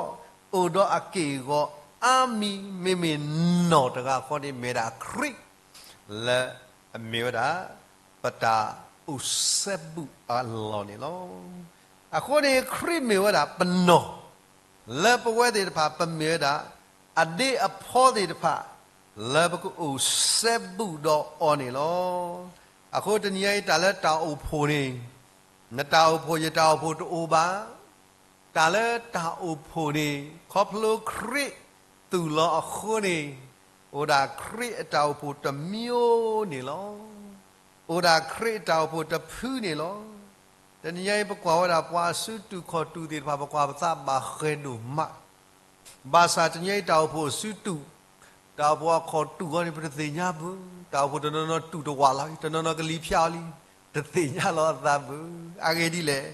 အိၣ်ဒီးအက့ၢ်အဂီၤအါမံၤ, မ့မ့ၢ်နီၢ်တဂၤဃီန့ၣ်မ့ၢ်ဒၣ်ခရံာ် လၢအမ့ၢ်ဝဲဒၣ် ပတၢ်အိၣ်စဲဘူးအလီၢ်န့ၣ်လီၤ. အဃိန့ၣ် ခရံာ်မ့ၢ်ဝဲဒၣ်ပနီၢ် လၢပဝဲသ့ၣ်တဖၣ် ပမ့ၢ်ဝဲဒၣ် အဒ့အဖီသ့ၣ်တဖၣ် လၢပကအိၣ်စဲဘူးဒီးအီၤန့ၣ်လီၤ. အဃိတနံၤညါအံၤ တၢ်လၢတၢ်အိၣ်ဖှိၣ်န့ၣ် နတၢ်အိၣ်ဖှိၣ်ယတၢ်အိၣ်ဖှိၣ်တအိၣ်ဘၣ်. တၢ်လၢတၢ်အိၣ်ဖှိၣ်န့ၣ် ခီဖျိခရံာ်သူၣ်လီၤအဃိန့ၣ် အိၣ်ဒၣ်ခရံာ်အတၢ်အိၣ်ဖှိၣ်တမံၤန့ၣ်လီၤ. အိၣ်ဒၣ်ခရံာ်အတၢ်အိၣ်ဖှိၣ်တဖုန့ၣ်လီၤ. တနံၤညါအံၤ ပကွၢ်ဝဲဒၣ်ပှၤအစုတူာ်ခီၣ်တူာ်သ့ၣ်တဖၣ် ပကွၢ်ပသးဘၣ်ဃဲၤဒိၣ်မး ဘၣ်ဆၣ်တနံၤညါအံၤ တၢ်အိၣ်ဖှိၣ်အစုတူာ်, တၢ်အိၣ်ဖှိၣ်အခီၣ်တူာ်အီၤန့ၣ် ပတသ့ၣ်ညါဘၣ်. တၢ်အိၣ်ဖှိၣ်တနီၤနီၤတူာ်တဝးလီၤ, တနီၤနီၤကလံၤဖၠါအီၤလံ, တသ့ၣ်ညါလီၤအသးဘၣ်. အဂ့ၢ်ဒ်လဲၣ်,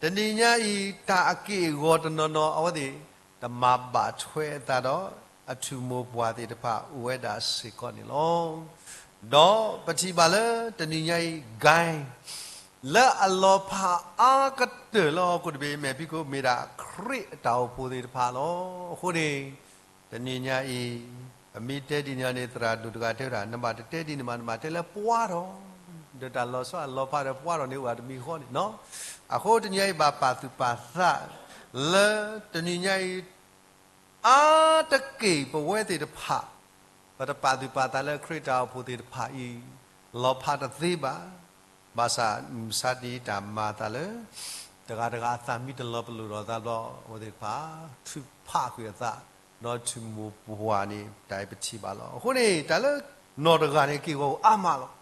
တနံၤညါအံၤ တၢ်အက့ၢ်အဂီၤတနီၤနီၤ အဝဲသ့ၣ် တမၤဘၣ်ထွဲအသးဒီး အထူၣ်မိၢ်ပှၢ်သ့ၣ်တဖၣ်အိၣ်ဝဲဒၣ်စ့ၢ်ကီးန့ၣ်လီၤ. ဒီးပထံၣ်ဘၣ်လၢတနံၤညါအံၤ ဂိုဏ်း လၢအလီၤဖးအါကတၢၢ်လၢဟီၣ်ခိၣ်တဘ့ၣ် မ့ၢ်ဖံးခိၣ်မ့ၢ်ဒၣ်ခရံာ်အတၢ်အိၣ်ဖှိၣ်သ့ၣ်တဖၣ်လီၤ. အဃိန့ၣ် တနံၤညါအံၤ ပမ့ၢ်တဲဒ်န့ၣ်န့ၣ် သရၣ်ဒိၣ်တဂၤတဲဝဲဒၣ် နဘၣ်တတဲဒ်န့ၣ်မး နဘၣ်တဲလၢပှၤထီၣ်, ဒီးတၢ်လီၤဆီအလီၤဖးဒီးပှၤထီၣ်န့ၣ် အိၣ်ဒၣ်တမံၤဃီန့ၣ်နီၤ. အဃိတနံၤညါအံၤ ဘၣ်ပာ်သူၣ်ပာ်သး လၢတနံၤညါအံၤ အါတက့ၢ်ပဝဲသ့ၣ်တဖၣ် ပတပာ်သူၣ်ပာ်သးလၢခရံာ်တၢ်အိၣ်ဖှိၣ်သ့ၣ်တဖၣ်အံၤ လီၤဖးတသ့ဘၣ်. ဘၣ်ဆၣ်မုၢ်မဆါတနံၤအံၤ တၢ်မၤအသးလၢ တဂၤတဂၤအသးမ့ၢ်တလီၤပလိာ်ဒီးအသးဘျီ အဝဲသ့ၣ်တဖၣ် ထုးဖးကွံာ်အသး ဒီးထူၣ်မိၢ်ပှၢ်န့ၣ် တၢ်အံၤပထံၣ်ဘၣ်လီၤ. အဃိန့ၣ် တၢ်လၢနီၢ်တဂၤန့ၣ် က့ၢ်ဂီၤအိၣ်အါမးလီၤ.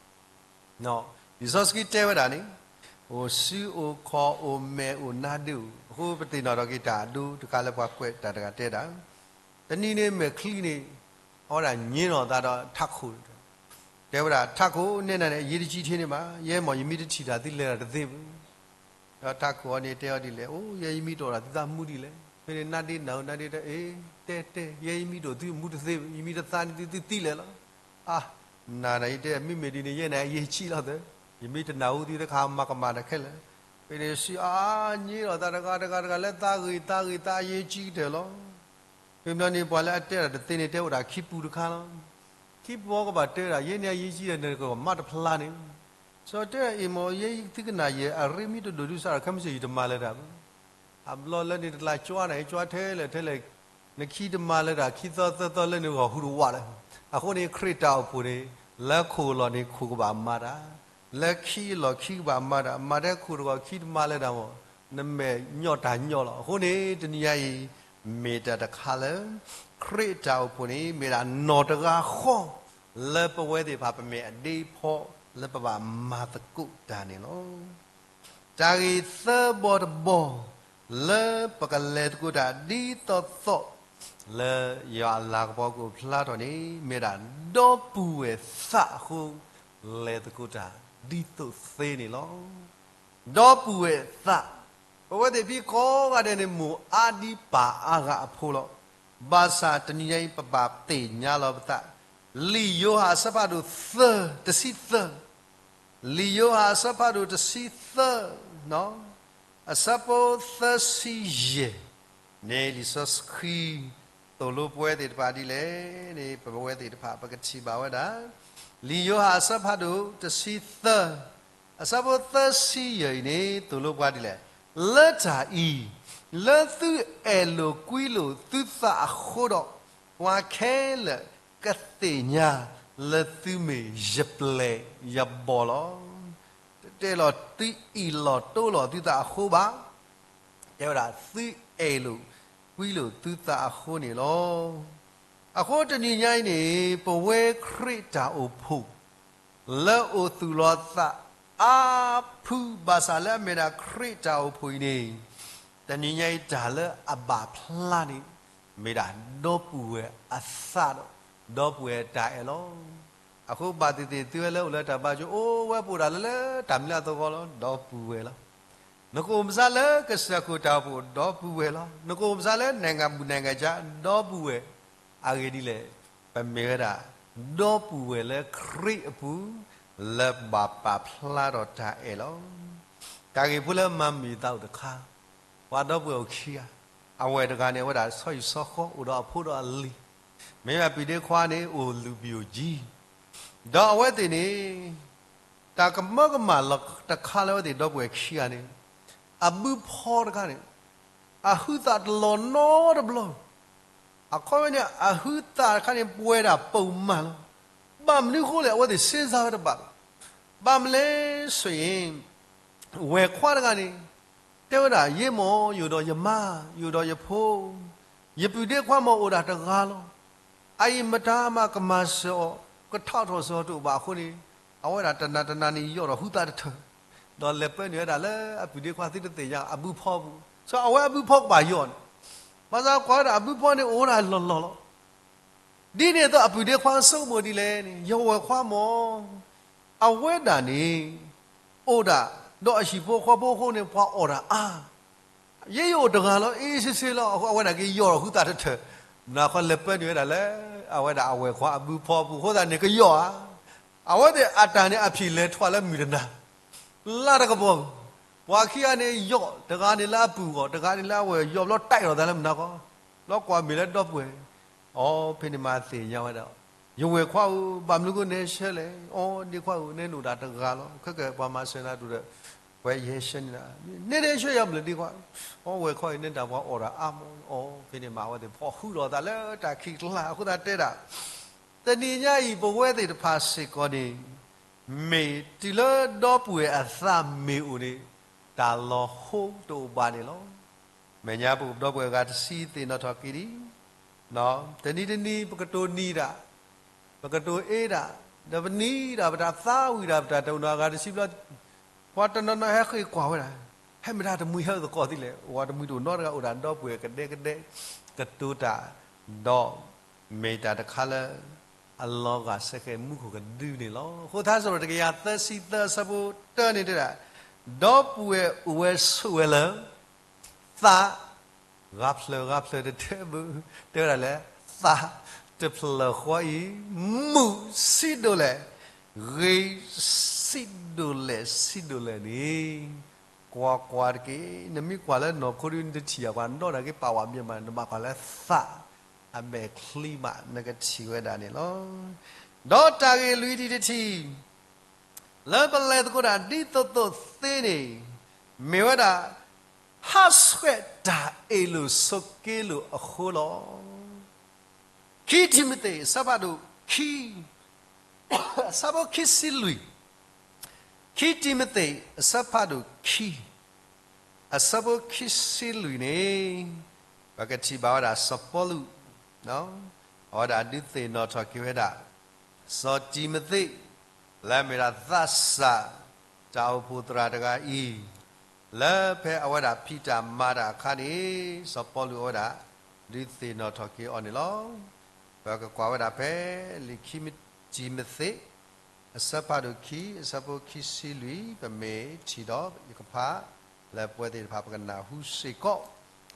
လံာ်စီဆှံတဲဝဲဒၣ်န့ၣ် အိၣ်စု အိၣ်ခီၣ် အိၣ်မဲာ် အိၣ်နါဒ့အိၣ်. အဃိပသ့ၣ်နီၣ်ထီၣ်က့ၤတၢ်အဒိတခါလၢပှၤကွဲးတၢ်တဂၤတဲဒၣ်, တနံၤန့ၣ်မဲာ်ချံန့ၣ် အဝဲဒၣ်ညံးထီၣ်အသးဒီးထးခိၣ်, တဲဝဲဒၣ် ထးခိၣ် နဲနၤန့ၣ် အရေးတကြီးထဲန့ၣ်ဘၣ်, ယဲမ့ၢ်ယမံတထံၣ်တၢ်သုလဲၤတၢ်တသ့ဘၣ်. ဒီးထးခိၣ်အီၤန့ၣ်တဲအီၤဒ်လဲၣ်, အိ ယဲယမံတအိၣ်ဒီးသုသးမူဒ်လဲၣ်. ဖဲန့ၣ်နါဒ့နၢ်ဟူ နါဒ့တဲ အ့ တဲတဲ ယဲယမံတအိၣ်သုမူတသ့ဘၣ်, ယမံတသးန့ၣ်သုသံလဲၣ်လီၤ. အါ နၤနၤယတဲ မ့မ့ၢ်ဒ်န့ၣ် ယဲန့ၣ်အရေးကြီးလီၤသၢ, ယမံတနၢ်ဟူသုတခါ မၤကမၣ်တၢ်ခဲလၢာ်. ဖဲန့ၣ်စုအါ ညံးထီၣ်သးတဂၤတဂၤတဂၤလၢသးဂ့ၤသးဂ့ၤ သးအရေးကြီးကတၢၢ်လီၤ. ဖဲမနုၤန့ၣ် ပှၤလၢအတဲတၢ်တသ့န့ၣ် တဲအိၣ်ဒၣ်ခံပူၤတခါလီၤ. ခံပူၤအကဘၣ်တဲဒၣ် ယဲန့ၣ်အရေးကြီးဒီး နကမၤတဖျါန့ၣ်. စီၤတဲအံၤမ့ၢ် ယဲသုကနၣ်ယဲ အရ့မ့ၢ်တဒိၣ်ဒုးစးဒီး ခဲမုၢ်ဆ့ၣ်ယတမၤလၢၤတၢ်ဘၣ်. အဘျီလၢန့ၣ်တလၢကွၢ်နၤ ကွၢ်ထဲလဲၣ်ထဲလဲၣ်, နခံတမၤလၢၤတၢ် ခံသီသၢသီလၢန့ၣ်ဂီၢ်ဟူးတဝးလၢၤ. အဃိန့ၣ် ခရံာ်တၢ်အိၣ်ဖှိၣ်န့ၣ် လၢခိၣ်အလီၢ်န့ၣ် ခိၣ်ကဘၣ်မၤတၢ်, လၢခံအလီၢ်ခံကဘၣ်မၤတၢ်, မၤထဲခိၣ်တဂီၢ်ခံတမၤလၢၤတၢ်မ့ၢ် နမဲာ်ညီၣ်တၢ်ညီလီၤ. အဃိန့ၣ် တနံၤညါအံၤ မ့ၢ်တၢ်တခါလၢ ခရံာ်တၢ်အိၣ်ဖှိၣ်န့ၣ် မ့ၢ်ဒၣ်နီၢ်တဂၤဃီ လၢပဝဲသ့ၣ်တဖၣ် ပမ့ၢ်အဒ့ဖီ လၢပဘၣ်မၤသကိးတၢ်န့ၣ်လီၤ. တၢ်ဂ့ၢ်သၢဘီတဘီ လၢပကလဲၤသကိးတၢ်ဒ်သိးသိး လၢယွၤအလၤကပီၤကအိၣ်ဖျါထီၣ်န့ၣ် မ့ၢ်ဒၣ်ဒီပုၢ်ဝဲၢ်သးအဃိ လဲၤသကိးတၢ်ဒ်သိးသ့န့ၣ်လီၤ. ဒီပုၢ်ဝဲၢ်သး, ပဝဲသ့ၣ်ဖံကိးဂၤဒဲးန့ၣ် မိၢ်အါဒံပၢ်အါဂၤအဖိလီၤ. ဘၣ်ဆၣ်တနံၤညါအံၤ ပဘၣ်သ့ၣ်ညါလီၤပသး, လံာ်ယိၤဟၣ်အဆၢဖးဒိၣ်သၢ, တဆံသၢ, လံာ်ယိၤဟၣ်အဆၢဖးဒိၣ်တဆံသၢ, အဆၢဖိသၢဆံယဲၢ်န့ၣ် လံာ်စီဆှံ သိၣ်လိပဝဲသ့ၣ်တဖၣ်ဒ်လဲၣ်န့ၣ် ပဝဲသ့ၣ်တဖၣ် ပကထံၣ်ဘၣ်ဝဲဒၣ် လံာ်ယိၤဟၣ်အဆၢဖးဒိၣ်တဆံသၢ, အဆၢဖိသၢဆံယဲၢ်အံၤန့ၣ် သိၣ်လိပှၤဒ်လဲၣ်, လၢတၢ်အံၤ, လၢသုအဲၣ်လိာ်ကွံလိာ်သုသးအဃိဒီး, ပှၤခဲလၢာ်ကသ့ၣ်ညါလၢသုမ့ၢ်ယပျဲၢ်ယဘီၣ်လီၤ. တတဲလီၤသုအ့ၣ်လိာ်တိလိာ်သုသးအဃိဘၣ်. တဲဝဲဒၣ်သုအဲၣ်လိာ်ကွံလိာ်သုသးအဃိန့ၣ်လီၤ. အဃိတနံၤညါအံၤန့ၣ် ပဝဲခရံာ်တၢ်အိၣ်ဖှိၣ် လၢအိၣ်သူၣ်လီၤသး အါဖုဘၣ်ဆၣ်လၢအမ့ၢ်ဒၣ်ခရံာ်တၢ်အိၣ်ဖှိၣ်အံၤန့ၣ်, တနံၤညါအံၤတၢ်လၢအဘၣ်ဖျါန့ၣ် မ့ၢ်ဒၣ်ဒီပုၢ်ဝဲၢ်အသးဒီး ဒီပုၢ်ဝဲၢ်တၢ်အဲၣ်လီၤ. အဃိဘၣ်သ့ၣ်သ့ၣ်သုဝဲလၢအိၣ်လၢတၢ်ဘါကၠိ အိၣ်ဝဲပအိၣ်ဒၣ်လၢလၢတၢ်မံၤလၢအသဝီလီၤ ဒီပုၢ်ဝဲၢ်လီၤ. နကအိၣ်မဆါလၢကစၢၢ်ခိၣ်တၢ်အိၣ်ဖှိၣ်ဒီပုၢ်ဝဲၢ်လီၤ. နကအိၣ်မဆါလၢ နိုင်ငံဘူးနိုင်ငံခြား ဒီပုၢ်ဝဲၢ်, အဂ့ၢ်ဒ်လဲၣ်, ပမ့ၢ်ဝဲဒၣ် ဒီပုၢ်ဝဲၢ်လၢခရံာ်အပူၤ လၢဘၣ်ပာ်ဖျါထီၣ်တၢ်အဲၣ်လီၤ. တၢ်ဂ့ၢ်ဖိလၢမၤမုာ်သးအိၣ်တခါ, ပှၤဒီပုၢ်ဝဲၢ်အိၣ်ခံဂၤ, အဝဲၢ်တဂၤန့ၣ် အဝဲဒၣ်ဆီဟံၣ်ဆီဃီ အိၣ်ဒီးအဖိဒီးအလံၤ, မ့မ့ၢ်အပုၢ်ဒ့ခွါန့ၣ် အိၣ်လူၤဘံၣ်အိၣ်ကၠံ, ဒီးအဝဲသ့ၣ်န့ၣ် တၢ်ကမၢကမၣ်လီၤတခါလၢအဝဲသ့ၣ်ဒီပုၢ်ဝဲၢ်ခံဂၤန့ၣ်, အဘုဖီတခါန့ၣ် အဟုသးတလီၤနီတဘျီ, အခီပညီန့ၣ် အဟုသးတခါန့ၣ် ပှဲၤဒၣ်ပိာ်မၢ်လီၤ. ဘၣ်မနုၤအဃိလဲၣ် အဝဲသ့ၣ်စ့စါဝဲတဘၣ်ဘၣ်. ဘၣ်မနုၤလဲၣ်ဆိုရင် ဝဲၢ်ခွါတဂၤန့ၣ် တဲဝဲဒၣ် ယ့မီၢ် ယအိၣ်ဒီးယမါ ယအိၣ်ဒီးယဖိ, ယပုၢ်ဒ့ခွါမ့ၢ်အိၣ်ဒၣ်တဂၤလီၤ. အအံၤမတၤမးကမၤစၢၤအီၤ ကထီၣ်ထီၣ်စၢၤအီၤတအိၣ်ဘၣ်အဃိန့ၣ်, အဝဲဒၣ်တနၤတနၤန့ၣ် ယီၢ်ထီၣ်ဟုသးတထၢၣ်, ဒီးလဲၤပၢနုာ်ဝဲဒၣ်လၢအပုၢ်ဒ့ခွါသုတသ့ၣ်ညါအဘုဖီပူၤ, ဆိအဝဲအဘုဖီကဘၣ်ယီၢ်န့ၣ်, ဘၣ်ဆၣ်ကွၢ်ဝဲဒၣ်အဘုဖီန့ၣ်အိၣ်ဒၣ်လီၢ်လီၢ်လီၤ. ဒ်န့ၣ်အသိးအပုၢ်ဒ့ခွါဆိကမိၣ်ဒ်လဲၣ်န့ၣ် ယဝဲၢ်ခွါမ့ၢ် အဝဲဒၣ်န့ၣ် အိၣ်ဒၣ်ဒီးအဟံၣ်ဖိဃီဖိအဃိန့ၣ် ပှၤအီၣ်တၢ်အါ, ယဲယအိၣ်တဂၤလီၤ အ့စ့စ့လီၤ. အဃိအဝဲဒၣ်က့ၤယီၢ်ထီၣ်ဟုသးတထၢၣ်, မနုၤဃိလဲၤပၢနုာ်ဝဲဒၣ်လၢ အဝဲဒၣ်အဝဲၢ်ခွါအဘုဖီပူၤအဃိသတးန့ၣ် ကယီၢ်ဧါ. အဝဲသ့ၣ်အတၢ်န့ၣ်အဖံးလဲၤထွဲလၢမုၢ်တနၤ လါတကပီၤ, ပှၤခံဂၤန့ၣ်ယီၢ်, တဂၤန့ၣ်လၢအပုၢ်အဂီၢ်, တဂၤန့ၣ်လၢအဝဲၢ်, ယီၢ်ဘျီတၢ်အီၣ်လိာ်သးလၢမနုၤဃိ, ဘျီကွၢ်မ့ၢ်လၢဒီပုၢ်ဝဲၢ်, အီၤဖဲန့ၣ်မးသ့ၣ်ညါဝဲဒၣ်, ယဝဲၢ်ခွါဧၢ, ဘၣ်မနုၤဃိနဲဆၢလဲၣ်, အီၤဒ့ခွါဧၢ, နဲနအိၣ်ဒၣ်တဂၤလီၤ, ခဲကပှၤမၤစၢၤနၤတအိၣ်ဒီး, ပှၤယဟဲဆှၢန့ၢ်နၤ, နဲဒၣ်ဆှၢယၤမနုၤဒ့ခွါ, အီၤဝဲၢ်ခွါအံၤ နဲဒၣ်ပှၤအီၣ်တၢ်အါမး, အီၤဖဲန့ၣ်မးအဝဲသ့ၣ်ဖီၣ်ဟုလိာ်သးလၢတၢ်ခံးကျါ, အဃိသတးတဲဒၣ် တနံၤညါအံၤ ပဝဲသ့ၣ်တဖၣ်စ့ၢ်ကီးန့ၣ်, မ့ၢ်တုၤလၢဒီပုၢ်ဝဲၢ်အသးမ့ၢ်အိၣ်န့ၣ်, တၢ်လီၤဟိတအိၣ်ဘၣ်န့ၣ်လီၤ. မဲာ်ညါပဒီပုၢ်ဝဲၢ်အဂၤတဆံသ့ၣ်နီၣ်ထီၣ်က့ၤဒံး, တနံၤတနံၤ ပကတိၤနံၤတၢ်, ပကတိၤအ့တၢ်, ဒီးပနံၤတၢ် ပတၢ်သးဝံၣ်တၢ် ပတၢ်တအိၣ်နီတဂၤတဆံဘျီ, ပှၤတနီၤနီၤဟဲဃ့ၢ်ကွၢ်ဝဲဒၣ်, ဟဲမ့ၢ်တၢ်တမှံၤဟဲအိၣ်သကိးသ့လဲၣ်, အိၣ်ဝဲတမှံၤတအိၣ်နီတဂၤ အိၣ်ဒၣ်ဒီပုၢ်ဝဲၢ်ကဒဲကဒဲ, ကတိၤတၢ်, ဒီး မ့ၢ်တၢ်တခါလၢ အလီၤဂာ်စဲဃဲၤမူခိၣ်ကဒုန့ၣ်လီၤ. အဃိသတးစံးထီၣ် တကယၤသၢဆံသၢအဆၢဖိတၢန့ၣ်တဲဒၣ်, ဒီပုၢ်ဝဲၢ်အိၣ်ဝဲဆိးဝဲလၢ သး, ဂၤဖျၢၣ်ဂၤဖျၢၣ်တတဲဘၣ်, တဲဝဲဒၣ်လၢ သးတဖျၢၣ်ဃီအံၤ, မုာ်ဆံးဒိၣ်လဲၣ်, ဂ့ၤဆံးဒိၣ်လဲၣ်ဆံးဒိၣ်လဲၣ်န့ၣ်, ကွၢ်ကွၢ်တက့ၢ်, နမ့ၢ်ကွၢ်လၢနီၢ်ခိဒု နတထံၣ်ယၤပှၤနီၢ်ဒၣ်က့ၤပာ်ဝဲမ့ၢ်မး, နဘၣ်ကွၢ်လၢသးအမဲာ်ချံမး နကထံၣ်ဝဲဒၣ်န့ၣ်လီၤ. ဒီးတၢ်ဂ့ၢ်လွံၢ်ထံၣ်တထံၣ် လၢပလဲၤသကိးတၢ်ဒ်သိးသိးသ့န့ၣ်, မ့ၢ်ဝဲဒၣ် ဟးဆှဲးတၢ်အ့ၣ်လိာ်ဆိးက့လိာ်အဃိလီၤ. ခံတံၤမသ့း အဆၢဖးဒိၣ်ခံ, အဆၢဖိခံဆံလွံၢ်, ခံတံၤမသ့း အဆၢဖးဒိၣ်ခံ, အဆၢဖိခံဆံလွံၢ်န့ၣ်, ပကထံၣ်ဘၣ်ဝဲဒၣ်စီၤပီလူး အဝဲဒၣ်ဒုးသ့ၣ်နီၣ်ထီၣ်က့ၤဝဲဒၣ် စီၤတံၤမသ့း လၢအမ့ၢ်ဒၣ်သးစၢ် တၢ်အိၣ်ဖှိၣ်သရၣ်တဂၤအံၤ, လၢဖဲအဝဲဒၣ်ဖံးတၢ်မၤတၢ်အခါန့ၣ် စီၤပီလူးအဝဲဒၣ် ဒုးသ့ၣ်နီၣ်ထီၣ်က့ၤအီၤန့ၣ်လီၤ. ပကကွၢ်ဝဲဒၣ်ဖဲလံာ်ခံတံၤမသ့း အဆၢဖးဒိၣ်ခံ အဆၢဖိခံဆံလွံၢ် ပမ့ၢ်ထံၣ်ဒီးယကဖး လၢပဝဲသ့ၣ်တဖၣ်ပကနၢ်ဟူစ့ၢ်ကီး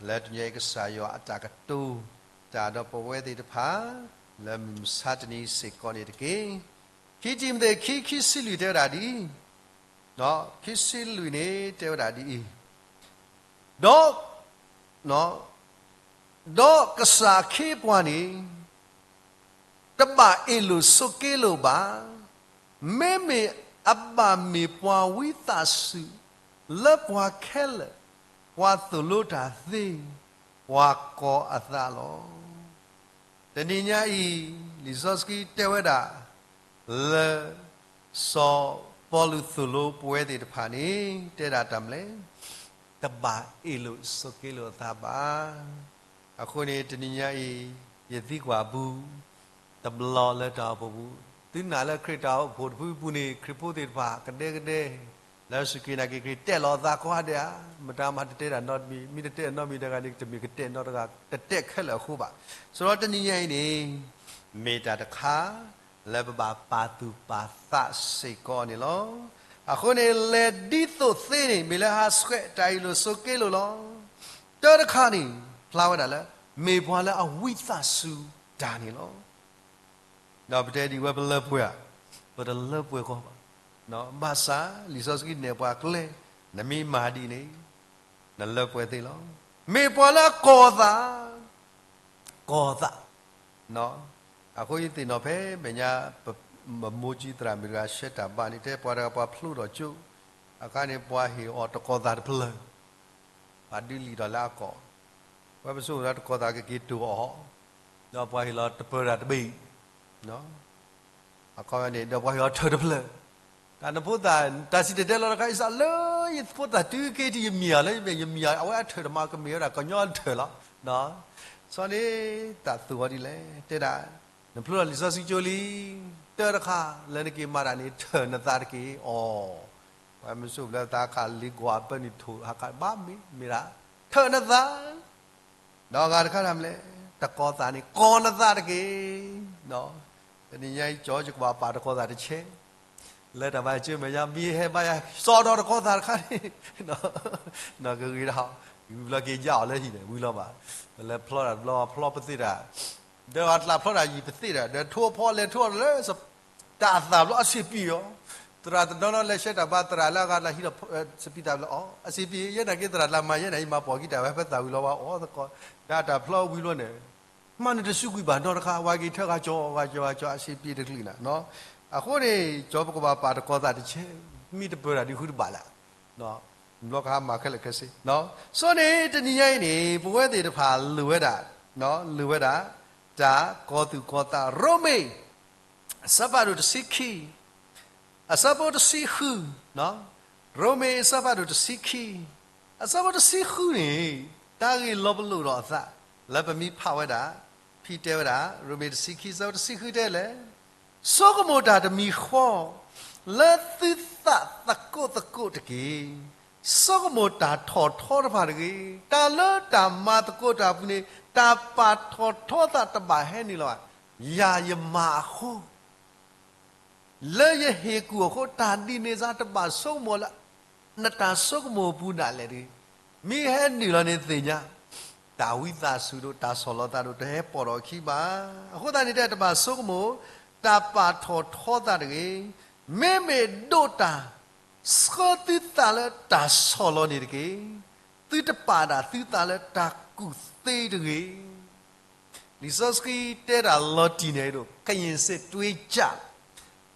လၢတနံၤအံၤကစၢ်ယွၤအတၢ်ကတိၤတၢ်ဒီးပဝဲသ့ၣ်တဖၣ် လၢမုၢ်မဆါတနံၤစ့ၢ်ကီးန့ၣ်တက့ၢ်. ခံတံၤမသ့းခံ ခံဆံလွံၢ်တဲဝဲဒၣ်ဒ်အံၤ, ခံဆံလွံၢ်န့ၣ်တဲဝဲဒၣ်ဒ်အံၤ, ဒီး ဒီးကစၢ်အခ့အပှၤန့ၣ် တဘၣ်အ့ၣ်လိာ်ဆိးက့လိာ်ဘၣ်. မ့မ့ၢ်အဘၣ်မ့ၢ်ပှၤဝံသးစူၤ လၢပှၤခဲလၢာ် ပှၤသိၣ်လိတၢ်သ့ ပှၤကီၤအသးလီၤ. တနံၤညါအံၤ လံာ်စီဆှံတဲဝဲဒၣ် လၢ စီၤပီလူးသိၣ်လိပဝဲသ့ၣ်တဖၣ်န့ၣ် တဲဒၣ်တၢ်မနုၤလဲၣ်, တဘၣ်အ့ၣ်လိာ်ဆိးက့လိာ်အသးဘၣ်. အဃိန့ၣ် တနံၤညါအံၤ ယသံကွၢ်အပူၤ တဘျီလၢတၢ်အိၣ်ဖှိၣ်ပူၤ သုနာ်လၢခရံာ်တၢ်အိၣ်ဖှိၣ်တဖုအပူၤန့ၣ် ခရံာ်ဖိသ့ၣ်တဖၣ်ကဒဲကဒဲ လၢစူၢ်က့ၤနာ်က့ၤခရံာ် တဲလီၤအသးကိးဂၤဒဲးဧါ, မတၤမၤတတဲတၢ်နီတမံၤ, မ့ၢ်တတဲနီတမံၤတဂၤန့ၣ် တမ့ၢ်ကတဲနီတဂၤ တတဲခဲလၢာ်အဃိဘၣ်. ဆိုတော့တနံၤညါအံၤန့ၣ် မ့ၢ်တၢ်တခါ လၢပဘၣ်ပာ်သူၣ်ပာ်သးစ့ၢ်ကီးန့ၣ်လီၤ. အဃိန့ၣ် လဲၤဒ်သိးသ့န့ၣ် မ့ၢ်လၢဟးဆှဲးတၢ်အ့ၣ်လိာ်ဆိးက့လိာ်လီၤ. တၢတခါန့ၣ် ဖျါဝဲဒၣ်လၢ မ့ၢ်ပှၤလၢအဝံသးစူၤတၢ်န့ၣ်လီၤ. ဒီးပတဲဒ်ဝဲပလၢပှဲၤဧါ, ပတလၢပှဲၤဃီဘၣ်. ဘၣ်ဆၣ် လံာ်စီဆှံနဲၣ်ပှၤကျဲ, နမ့ၢ်မၤဒ်န့ၣ် နလၢပှဲၤသ့လီၤ. မ့ၢ်ပှၤလၢအကီၤသး, ကီၤသး, အဃိယသ့ၣ်နီၣ်ဖဲမဲာ်ညါ ပမိၢ်ကံသရၣ်မုၣ်တဂၤဆှၢတၢ်ဘါန့ၣ် တဲပှၤတဂၤပှၤဖျိထီၣ်ကၠိ, အခါန့ၣ်ပှၤဟ့ၣ်အီၤတကီၤသးတဖျၢၣ်, ပှၤဒုးလံာ်ထီၣ်လၢအကီၢ်, ပှၤပစိၤဒီးတကီၤသးကက့ၤတိၢ်အီၤ, ဒီးပှၤဟ့ၣ်လီၤတပၢၤတၢ်တဘ့ၣ် အခီန့ၣ် ဒီးပှၤဟ့ၣ်အီၤထၢၣ်တဖျၢၣ်, တၢ်နဖိသၣ် တၢ်စံၣ်တဲၤတဲလီၤတခါအံၤစးလၢယဖိသၣ်တုၤက့ၤထံၣ်ယမံၤဧါလၢယမံၤဧါ အဝဲအထၢၣ်တမၤကမ့ၢ်ဝဲဒၣ်ကညီအထၢၣ်လီၤ. စီၤန့ၣ် တၢ်သူၣ်အီၤဒ်လဲၣ် တဲဒၣ် နဖျိထီၣ်လံာ်စီဆှံကၠိလံ, တၢတခါလၢနက့ၤမၤတၢ်န့ၣ် ထၢၣ်နသးတက့ၢ်အီၤ, ပှၤမ့ၢ်စိၣ်ဖျဲးသးခါလံၤကွၢ်အပၢနုၢ်ထိၣ်ဟးခးဘၣ်မ့ၢ်မ့ၢ်ဒၣ် ထၢၣ်နသး ဒီးအဂၤတခါတၢ်မနုၤလဲၣ်, တကီၤသးန့ၣ် ကီၤနသးတက့ၢ်. တနံၤညါအံၤ ကၠီကကွၢ်ပာ်တကီၤသးတဆဲး, လၢတၢ်ဘၣ်စၢၤမဲာ်ညါ မ့ၢ်ဟဲဘါယွၤ စီၤဒီးတကီၤသးတခါန့ၣ်, နီၢ်ကဂ့ၤဒၣ်, ဝံၤဘျီက့ၤယါအီၤလၢဟံၣ်န့ၣ် ဝံၤလီၤဘၣ်, ပလဲၤဖျီတၢ်တဘျီ ဖျီပသ့ၣ်တၢ် ဒီးအတၢ်ဖျီတၢ်ယံာ်ပသ့ၣ်တၢ် ဒီးထိအဖီလဲၤထိအီၤလၢ တၢ်အသၣ်ဘျီအစ့ပံၤအီၤ, သရၣ်တနီၤနီၤလဲၤဆှၢတၢ်ဘါ သရၣ်လၢအဂၤတၢ်ဟံးဒီး စပံးတၢ်ဘျီအီၤ အစ့ပံၤ ယဲနာ်က့သရၣ်တၢ်မၤယဲန့ၣ် ယမၤပိာ်ကံတၢ်ဝဲဖဲသၣ်ဝံၤလီၤဝဲအီၤသကိး, ဒီးတၢ်ဖျီဝံၤလီၤန့ၣ်, မၤနတစုကွံာ်ဘၣ်နီတခါ ဝဲက့ၤထၢဂၤကၠီဂၤကၠီဂၤကၠီ အစ့ပံၤတကလုာ်နၤ, အဃိန့ၣ် ကၠီပကဘၣ်ပာ်တကီၤသးတဆဲး, မ့ၢ်တပၢၤတၢ်ဒုးဃုတဘၣ်လၢ် ဘျီကဟါမၢ်ခဲလၢာ်ခဲဆ့, စီၤန့ၣ် တနံၤညါအံၤန့ၣ် ပဝဲသ့ၣ်တဖၣ်လိၣ်ဝဲဒၣ်, လိၣ်ဝဲဒၣ်, တၢ်ကီၤသူၣ်ကီၤသး ရိမ့ၤ အဆၢဖးဒိၣ်တဆံခံ, အဆၢဖိတဆံဃု, ရိမ့ၤ အဆၢဖးဒိၣ်တဆံခံ, အဆၢဖိတဆံဃုန့ၣ်, တၢ်ဂ့ၢ်လီၤပလိာ်ဒီးအသး, လၢပမ့ၢ်ဖးဝဲဒၣ်, ဖံတဲဝဲဒၣ်, ရိမ့ၤတဆံခံ အဆၢဖိတဆံဃုတဲလဲၣ်, ဆိကမိၣ်တၢ်တမံၤဃီ, လၢသုသးသကိးသကိးတက့ၢ်. ဆိကမိၣ်တၢ်ထီၣ်ထီတဖၣ်တဂ့ၤ. တၢ်လၢတၢ်မၤသကိးတၢ်အပူၤန့ၣ် တၢ်ပာ်ထီၣ်ထီသးတဘၣ်ဟဲနုာ်လီၤဘၣ်. ယၤယမၤအဃိ လၢယဟ့ၣ်ကူၣ်အဃိ တၢ်ဒ်န့ၣ်စ့ၢ်တဘၣ်ဆိကမိၣ်လၢ နတၢ်ဆိကမိၣ်အပူၤဒၣ်လဲာ်တဂ့ၤ. မ့ၢ်ဟဲနုာ်လီၤန့ၣ်သ့ၣ်ညါ, တၢ်ဝံသးစူၤဒိၣ် တၢ်ဆီၣ်လီၤသးဒိၣ် တဟဲပိာ်ထီၣ်အခံဘၣ်. အဃိသတးန့ၣ် တၢ်တဘၣ်ဆိကမိၣ် တၢ်ပာ်ထီၣ်ထီသးတဂ့ၤ. မ့မ့ၢ်ဒိးတၢ် ဆှၢသုသးလၢတၢ်ဆီၣ်လီၤန့ၣ်တက့ၢ်. သုတပာ်ဒၣ်သုသးလၢတၢ်ကူၣ်သ့တဂ့ၤ. လံာ်စီဆှံတဲတၢ်လီၤတံၢ်န့ၣ်ဒိၣ် ကယံၣ်စ့ၣ်တွ့ကၢ်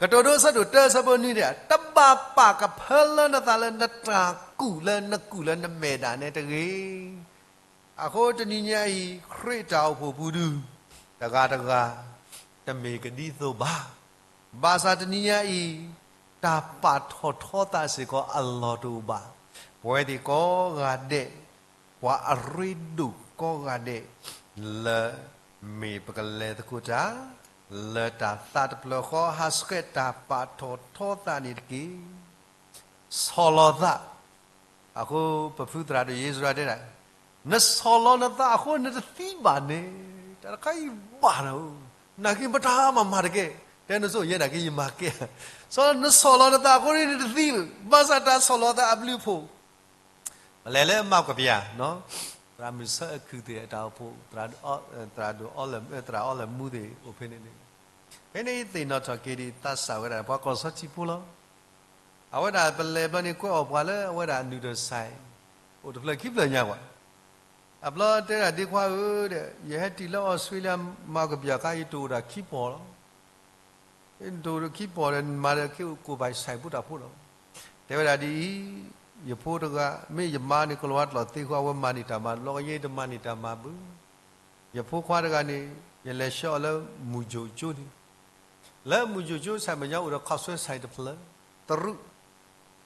ကတိၤဒိအဆၢဒိၣ်တၢ အဆၢဖိနွံန့ၣ် တဘၣ်ပာ်ကဖၢလၢနသးလၢနတၢ်ကူၣ်လၢနကူၣ်လၢနမဲာ်ဒၣ်နဲတဂ့ၤ. အဃိတနံၤညါအံၤ ခရံာ်တၢ်အိၣ်ဖှိၣ်ပူၤဒု တဂၤတဂၤ တမ့ၢ်ကဒ်သိးဘၣ်. ဘၣ်ဆၣ်တနံၤညါအံၤ တၢ်ပာ်ထီၣ်ထီသးစ့ၢ်ကီးအလီၢ်တအိၣ်ဘၣ်. ပဝဲသ့ၣ်ကိးဂၤဒဲး ပှၤအရ့ဒိၣ်ကိးဂၤဒဲး လၢမ့ၢ်ပကလဲၤသကိးတၢ် လၢတၢ်သးတဖျၢၣ်ဃီ ဟးဆှဲးတၢ်ပာ်ထီၣ်ထီသးန့ၣ်တက့ၢ်. ဆီၣ်လီၤသး အဃိပဖုသရၣ်ဒိၣ်ယ့စရၤတဲဒၣ်, နဆီၣ်လီၤနသးအဃိနတသံဘၣ်န့ၣ်, တၢ်တခါအံၤဘၣ်နၤဧၢ, နာ်က့မတၤမၤမၤတကဲ, တဲနစိယဲနာ်က့ယမၤကဲ, စီၤနဆီၣ်လီၤနသးအဃိန့ၣ်နတသံဘၣ်, ဘၣ်ဆၣ်တၢ်ဆီၣ်လီၤသးအဘျုးအဖှိၣ် ပလဲၤလၢမၤကပျၢ်, သရၣ်မုၣ်ဆၢအခုၣ်သ့ၣ်အတၢ်အိၣ်ဖှိၣ်, သရၣ်ဒိၣ်, သရၣ်အီလၢမူသ့ၣ်အိၣ်ဖဲန့ၣ်န့ၣ်, ဖဲန့ၣ်သ့ၣ်နီၣ်ထီၣ်က့ၤဒံးသးစၢ်ဝဲဒၣ်ပှၤကီၢ်စီထံဖိလီၤ. အဝဲဒၣ်ပလဲၤဘျီန့ၣ် ကွဲးအီၣ်ပှၤလၢအဝဲဒၣ်နုာ်ဒီးစဲး, အိၣ်တဖျၢၣ်ခံဖျၢၣ်ညါပှၤ, အဘျီတဲဒၣ်ဒ့ခွါဧၢ, ယဟဲတံၢ်လၢအီစထြ့လယါ မၤကပျၢ်ခါအံၤတအိၣ်ဒၣ်ခံပီၢ်လီၤ. တအိၣ်ဒၣ်ခံပီၢ်ဒီး မၤဒီးခ့အိၣ်ကိၢ်ဘၣ်စဲးဖိတၢ်ဖိလီၤ. တဲဝဲဒၣ်ဒ်အံၤ, ယဖိတဂၤ မ့ၢ်ယမါန့ၣ် ကလီၤဝါတလီၤသ့ဃီ အဝဲမၤန့ၢ်တၢ်မၤ လီၤကယဲၢ်တမၤန့ၢ်တၢ်မၤဘၣ်. ယဖိခွါတဂၤန့ၣ် ယလဲၤဆှၢအီၤလၢမုၢ်ကၠိၣ်ကၠိန့ၣ်, လၢမုၢ်ကၠိၣ်ကၠိစဲးမဲာ်ညါအိၣ်ဒီးခီၣ်ဆွဲစဲးတဖျၢၣ်, တရူး,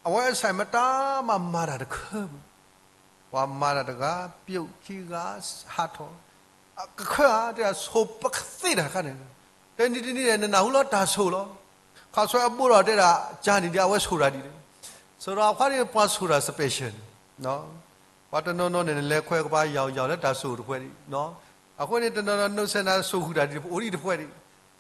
အဝဲအစဲးမတၤမၤမၤတၢ်တခၢဘၣ်. ပှၤမၤတၢ်တဂၤ ပျိာ်ခံဂၤ ဟးထီၣ်, ကခၢဧါ တဲဒၣ်ဆိၣ်ပကသ့တၢ်တခါန့ၣ်, တနံၤတနံၤန့ၣ် နနၢ်ဟူလၢတၢ်ဆိၣ်လီၤ. ခးဆွဲအဘိဒီးတဲဒၣ် ကၢ်န့ၣ်ဒ်အဝဲဆိၣ်တၢ်ဒ်န့ၣ်, ဆိၣ်ဒီးအခါန့ၣ် ပှၤဆိၣ်တၢ် special န့ၣ်, ပှၤတနီၤနီၤန့ၣ် နလဲၤခွဲးကပၤယီၤယီၤလၢတၢ်ဆိၣ်တဖှဲးဒံး, အဃိန့ၣ် တနီၤနီၤ နုတ်ဆဲနၤ ဆိၣ်ဃုာ်တၢ်ဒ်တဖှဲး အိၣ်ဒံးတဖှဲးဒံး,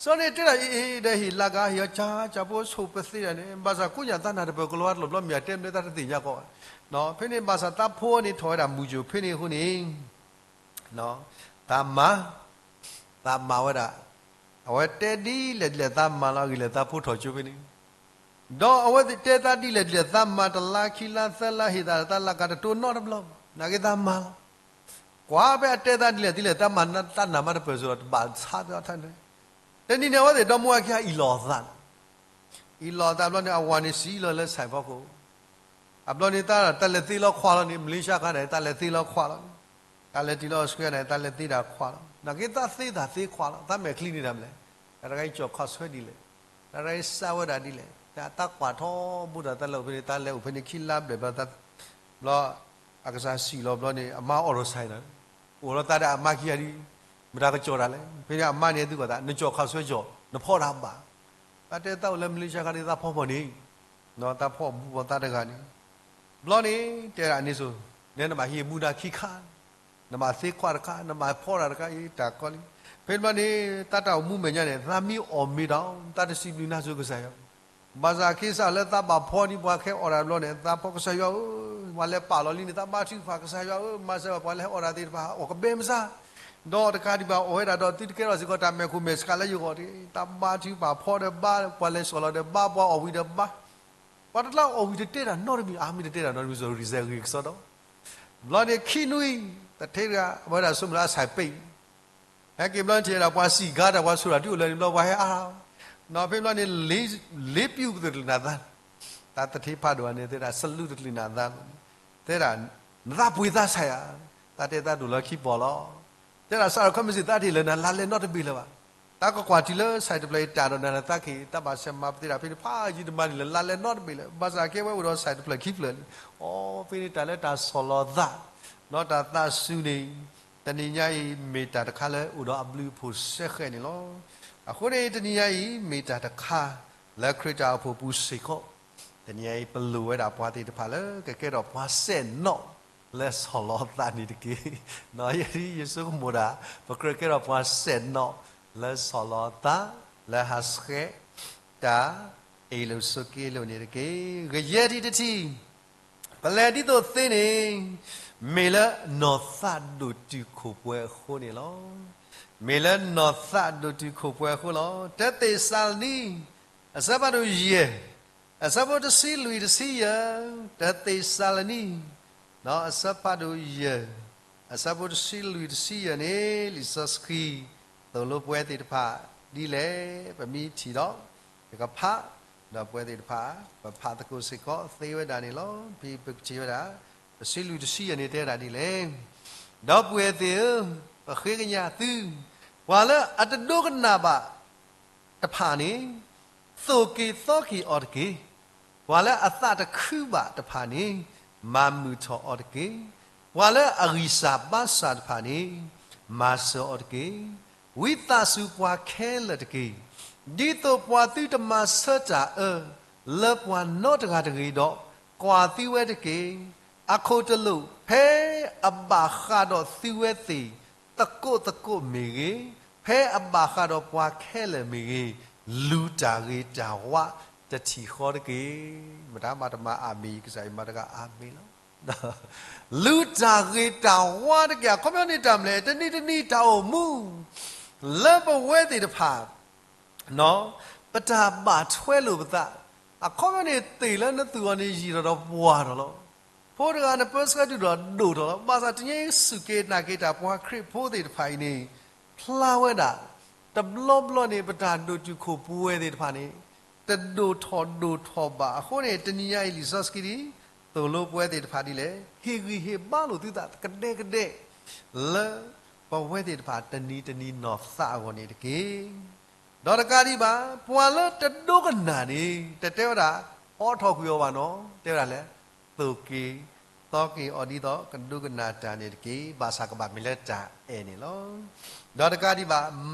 စီၤန့ၣ်တဲဒၣ်အံၤဒီး ဟ့ၣ်လၢကဟ့ၣ်အီၤ ကၢ်ကၢ်ဖိဆိၣ်ပသ့ဒၣ်န့ၣ် ဘၣ်ဆၣ်ကိးညၣ်သးနၢ်တပၢၢ်ကလီၤဝါတလီၢ်ဘျီ မ့ၢ်အတဲမနုၤတၢ်တသ့ၣ်ညါကီးဘၣ်. ဖဲန့ၣ်ဘၣ်ဆၣ်သးဖိန့ၣ်ထီၣ်ဝဲဒၣ်မုၢ်ကၠိၣ်ဖဲန့ၣ်အဃိန့ၣ် သးမၤ, သးမၤဝဲဒၣ်, အဝဲတဲဒ်လဲၣ်ဒ်လဲၣ်သးမၤလီၤအဂ့ၢ်လၢသးဖိထီၣ်ကၠိဖဲန့ၣ်, ဒီးအဝဲတဲသးဒ်လဲၣ်ဒ်လဲၣ်သးမၤ တလါခံလါသၢလါ ဟ့ၣ်သးတၢ်လၢကၢ်တတိၢ်နီတဘျီ, နာ်က့သးမၤလီၤ. ကွၢ်ဖဲအတဲသးဒ်လဲၣ်ဒ်လဲၣ် သးမၤတၢ်နၢ်မၤတပၢၢ်စ့ၢ်ကီး တဘၣ်ဆါသးထါန့ၣ်, တနံၤန့ၣ် အဝဲသ့ၣ်ဒီမါဝၤခံဂၤအံၣ်လိာ်အသးလီၤ. အံၣ်လိာ်အသးဘျီန့ၣ် အဝၤန့ၣ်စံၣ်လီၤလၢစဲးဖီခိၣ်, အဘျီန့ၣ် တၢ်လဲၤသ့လီၤခွါလီၤန့ၣ် မလ့ၡါခါန့ၣ် တၢ်လဲၤသ့လီၤခွါလီၤန့ၣ်, တၢ်လဲၤတုၤလၢအီစထြ့လယါန့ၣ် တၢ်လဲၤသ့ဒၣ်ခွါလီၤ. နာ်က့သးသ့တၢ်သ့ခွါလီၤ. သးမဲာ်ချံန့ၣ်တၢ်မနုၤလဲၣ်, တၢ်တဂၤအံၤကၠီၣ်ခးဆွဲဒ်လဲၣ်, တၢ်တဂၤအံၤစးဝဲဒၣ်ဒ်လဲၣ်, တၢ်သးကွၢ်ထီဘိဒီး တၢ်လဲၤအိၣ်ဖဲန့ၣ် ခံလါဘျဲၣ်ဘျီ ဘျီ အကစၢ်စံၣ်လီၤဘျီန့ၣ် အမါအီၣ်ဒီးစဲးန့ၣ်, အိၣ်ဒီးသးဒီးအမါခံဂၤဒ်, မတၤကကၠီၣ်တၢ်လဲၣ်. ဖဲန့ၣ်အမါန့ၣ်သုကီၢ်သး နကၠီၣ်ခးဆွဲကၠီၣ် နဖီတၢ်ဘၣ်. တၢ်တဲသးအိၣ်လၢမလ့ၡါခါန့ၣ် သးဖီမီၢ်န့ၣ်, သးဖီဘူၣ်ဖီသးတဂၤန့ၣ်, ဘျီန့ၣ် တဲဒၣ်န့ၣ်စိၤ, နဲနဘၣ်ဟံးမူဒါခံခါ, နဘၣ်သ့ခွါတခါ, နဘၣ်ဖီတၢ်တခါအံၤ တၢ်ကီလံ. ဖဲဘျီန့ၣ် တၢ်တၢ်အိၣ်မူမဲာ်ညါန့ၣ် သးမ့ၢ်အီၣ်မ့ၢ်တၢ် သးတစံးဘျုးနၤစ့ၢ်ကီးကစၢ်ယွၤ ဘၣ်ဆၣ်ခ့စးလၢသးဘၣ်ဖီဒ်ပှၤခဲအီၣ်တၢ်ဘျီန့ၣ် သးဖီကစၢ်ယွၤဧၢ, ပှၤလဲၤပာ်လီၤလံန့ၣ် သးဘါထုကဖၣ် ကစၢ်ယွၤဧၢ, မၤစၢၤဘၣ် ပှၤလၢဟဲအီၣ်တၢ်သ့ၣ်တဖၣ် အီၣ်ကဘဲမုၢ်ဆါ, ဒီးတကးဒံးဘၣ်အီၣ်ဝဲဒၣ်ဒီး သုတကဲထီၣ်စ့ၢ်ကီးတၢ်မဲာ်ခိၣ်မဲာ်ဆှးလၢယဂီၢ်တဂ့ၤ, သးဘါထုကဖၣ် ဖီဒီးဘါ, ပှၤလဲၤစိာ်လီၤဒီးဘါ, ပှၤအီၣ်ဝံၤဒီးဘါ, ပှၤတလါအီၣ်ဝံၤတတဲတၢ်နီတမံၤ, အါမ့ၢ်တတဲတၢ်နီတမံၤ စရီစဲဂ့ၤကစီဒီ, ဘျီန့ၣ်ခံနွံ, တထံတဂၤ အဝဲဒၣ်ဆိကမိၣ်လၢအဆၢပ့ၣ် ဟဲက့ၤဘျီန့ၣ်ထံၣ်ဝဲဒၣ်ပှၤစံၣ်ကါတၢ် ပှၤဆိၣ်တၢ်ဒ်အိၣ်လၢန့ၣ်ဘျီ ပှၤဟဲအါ, ဒီးဖဲဘျီန့ၣ် လ့ပျူၢ်ကတၢၢ်တချုးနၤသး, တၢ်သထ့ဖးဒိၣ်ဧါန့ၣ် တဲဒၣ်စလူးတချုးနၤသး, တဲဒၣ်, နသးပှ့ၤသးဆါယၤ, တၢ်တဲသးဒိၣ်လၢခံပီၤလီၤ. တဲဒၣ်စးထီၣ်ခီမ့ၢ်စ့ၢ်သးထံၣ်လၢနၤလါလဲနီတဘ့ၣ်လၢၤဘၣ်. တၢ်ကကွၢ်ထံလၢစဲးတဖျၢၣ်အံၤတၢ်ဒီးနၤလၢသးက့ၤ တၢ်ဘၣ်ဆဲးမၤပသ့ဒၣ်ဖဲန့ၣ် ဖးယံာ်တမၤန့ၣ်လၢလါလဲနီတဘ့ၣ်လၢၤ, ဘၣ်ဆၣ်ကဲဝဲအိၣ်ဒီးစဲးတဖျၢၣ်ခံဖျၢၣ်လံ. အီ ဖဲန့ၣ်တၢ်လၢတၢ်ဆီၣ်လီၤသး ဒီးတၢ်သးစူၤန့ၣ် တနံၤညါအံၤ မ့ၢ်တၢ်တခါလၢအိၣ်ဒီးအဘျုးအဖှိၣ်စဲဃဲးန့ၣ်လီၤ. အဃိန့ၣ် တနံၤညါအံၤ မ့ၢ်တၢ်တခါလၢခရံာ်တၢ်အိၣ်ဖှိၣ်ပူၤစ့ၢ်ကီး, တနံၤညါအံၤ ပလိၣ်ဝဲဒၣ်ပှၤသ့ၣ်တဖၣ်လၢ ကကဲထီၣ်ပှၤစဲးနီၣ် လၢဆီၣ်လီၤသးန့ၣ်တက့ၢ်. ယဲဒ်ယဆိကမိၣ်ဒၣ် ပကြၢးကဲထီၣ်ပှၤစဲးနီၣ် လၢဆီၣ်လီၤသး လၢဟးဆှဲးတၢ် အ့ၣ်လိာ်ဆိးက့လိာ်န့ၣ်တက့ၢ်. ကယဲၢ်ထံၣ်တထံၣ် ပလဲၤဒ်သိးသ့န့ၣ် မ့ၢ်လၢနီၢ်သးဒိၣ်တုာ်ခိၣ်ပှဲၤအဃိန့ၣ်လီၤ. မ့ၢ်လၢနီၢ်သးဒိၣ်တုာ်ခိၣ်ပှဲၤအဃိလီၤ. တသ့းစၤလနံ အဆၢဖးဒိၣ်ယဲၢ် အဆၢဖိတဆံလွံၢ်တဆံယဲၢ်, တသ့းစၤလနံ အဆၢဖးဒိၣ်ယဲၢ် အဆၢဖိတဆံလွံၢ်တဆံယဲၢ်န့ၣ် လံာ်စီဆှံ သိၣ်လိပဝဲသ့ၣ်တဖၣ်ဒ်လဲၣ်, ပမ့ၢ်ထံၣ်ဒီး ပကဖး, ဒီးပဝဲသ့ၣ်တဖၣ် ပဖးသကိးစ့ၢ်ကီးသ့ဝဲဒၣ်န့ၣ်လီၤ. ဖဲပကထံၣ်ဝဲဒၣ် တဆံလွံၢ်တဆံယဲၢ်န့ၣ်တဲဝဲဒၣ်ဒ်လဲၣ်, ဒီပုၢ်ဝဲၢ်သ့ၣ်ဧၢ, ပဃ့ကညးသု, ပှၤလၢအတဒိကနၣ်ဘၣ်တဖၣ်န့ၣ် သိၣ်က့ၤသီက့ၤအီၤတက့ၢ်. ပှၤလၢအသးတခုဘၣ်တဖၣ်န့ၣ် မၤမုာ်ထီၣ်အီၤတက့ၢ်. ပှၤလၢအဂံၢ်စၢ်ဘါစၢ်တဖၣ်န့ၣ် မၤစၢၤအီၤတက့ၢ်. ဝံသးစူၤပှၤခဲလၢာ်တက့ၢ်. ဒ်သိးပှၤသုတမၤဆၢတၢ်အၢ လၢပှၤနီတဂၤတဂ့ၤဒီး, ကွၢ်သုဝဲတက့ၢ်. အခိၣ်တလိာ် ဖဲအဘၣ်ဃးဒီးသုဝဲသ့ၣ် သကိးသကိးမ့ၢ်ဂ့ၤ, ဖဲအဘၣ်ဃးဒီးပှၤခဲလၢာ်မ့ၢ်ဂ့ၤ, လူၤတၢ်ဂ့ၤတၢ်ဝါတထံၣ်ဃီတက့ၢ်. မတၤမၤတမၤအၤမ့ၣ် ကစၢ်ယွၤမၤတဂၤအၤမ့ၣ်လီၤ. လူၤတၢ်ဂ့ၤတၢ်ဝါတက့ၢ်. အခီပညီန့ၣ်တၢ်မနုၤလဲၣ်, တနံၤတနံၤတၢ်အိၣ်မူ လၢပဝဲသ့ၣ်တဖၣ် ပတၢ်ဘၣ်ထွဲလိာ်ပသး, အခီပညီန့ၣ် သ့ၣ်လၢနသူၣ်အီၤန့ၣ် ယံာ်ထီၣ်ဒီးပှၢ်ထီၣ်လီၤ. ဖိတဂၤနပၢဆှၢတုၤဒီးဒိၣ်ထီၣ်လီၤ. ဘၣ်ဆၣ်တနံၤအံၤစူၢ်က့ၤနာ်က့ၤတၢ်ပှၤခရံာ်ဖိသ့ၣ်တဖၣ်အံၤန့ၣ် ဖျါဝဲဒၣ် တဘျီဘျီန့ၣ် ပတၢ်ဒိၣ်တုာ်ခိၣ်ပှဲၤသ့ၣ်တဖၣ်န့ၣ် တဒိၣ်ထီၣ်ဒိၣ်ထီၣ်ဘၣ်. အဃိန့ၣ် တနံၤညါအံၤလံာ်စီဆှံဒ် သိၣ်လိပဝဲသ့ၣ်တဖၣ်ဒ်လဲၣ်, ဟ့ၣ်ဂံၢ်ဟ့ၣ်ဘါလိာ်သုသးကဒဲကဒဲ လၢပဝဲသ့ၣ်တဖၣ်တနံၤတနံၤနီၢ်သးအဂီၢ်န့ၣ်တက့ၢ်. ဒီးတကးဒံးဘၣ် ပှၤလၢတဒိကနၣ်န့ၣ် တတဲဝဲဒၣ် အီထီၣ်ကွံာ်အီၤဘၣ်နီၤ, တဲဝဲဒၣ်လဲၣ်, သိၣ်က့ၤသီက့ၤအီၤဒ်သိးကဒိကနၣ်တၢ်န့ၣ်တက့ၢ်. ဘၣ်ဆၣ်ကဘၣ်မ့ၢ်လၢတၢ်အဲၣ်န့ၣ်လီၤ. ဒီးတကးဒံးဘၣ်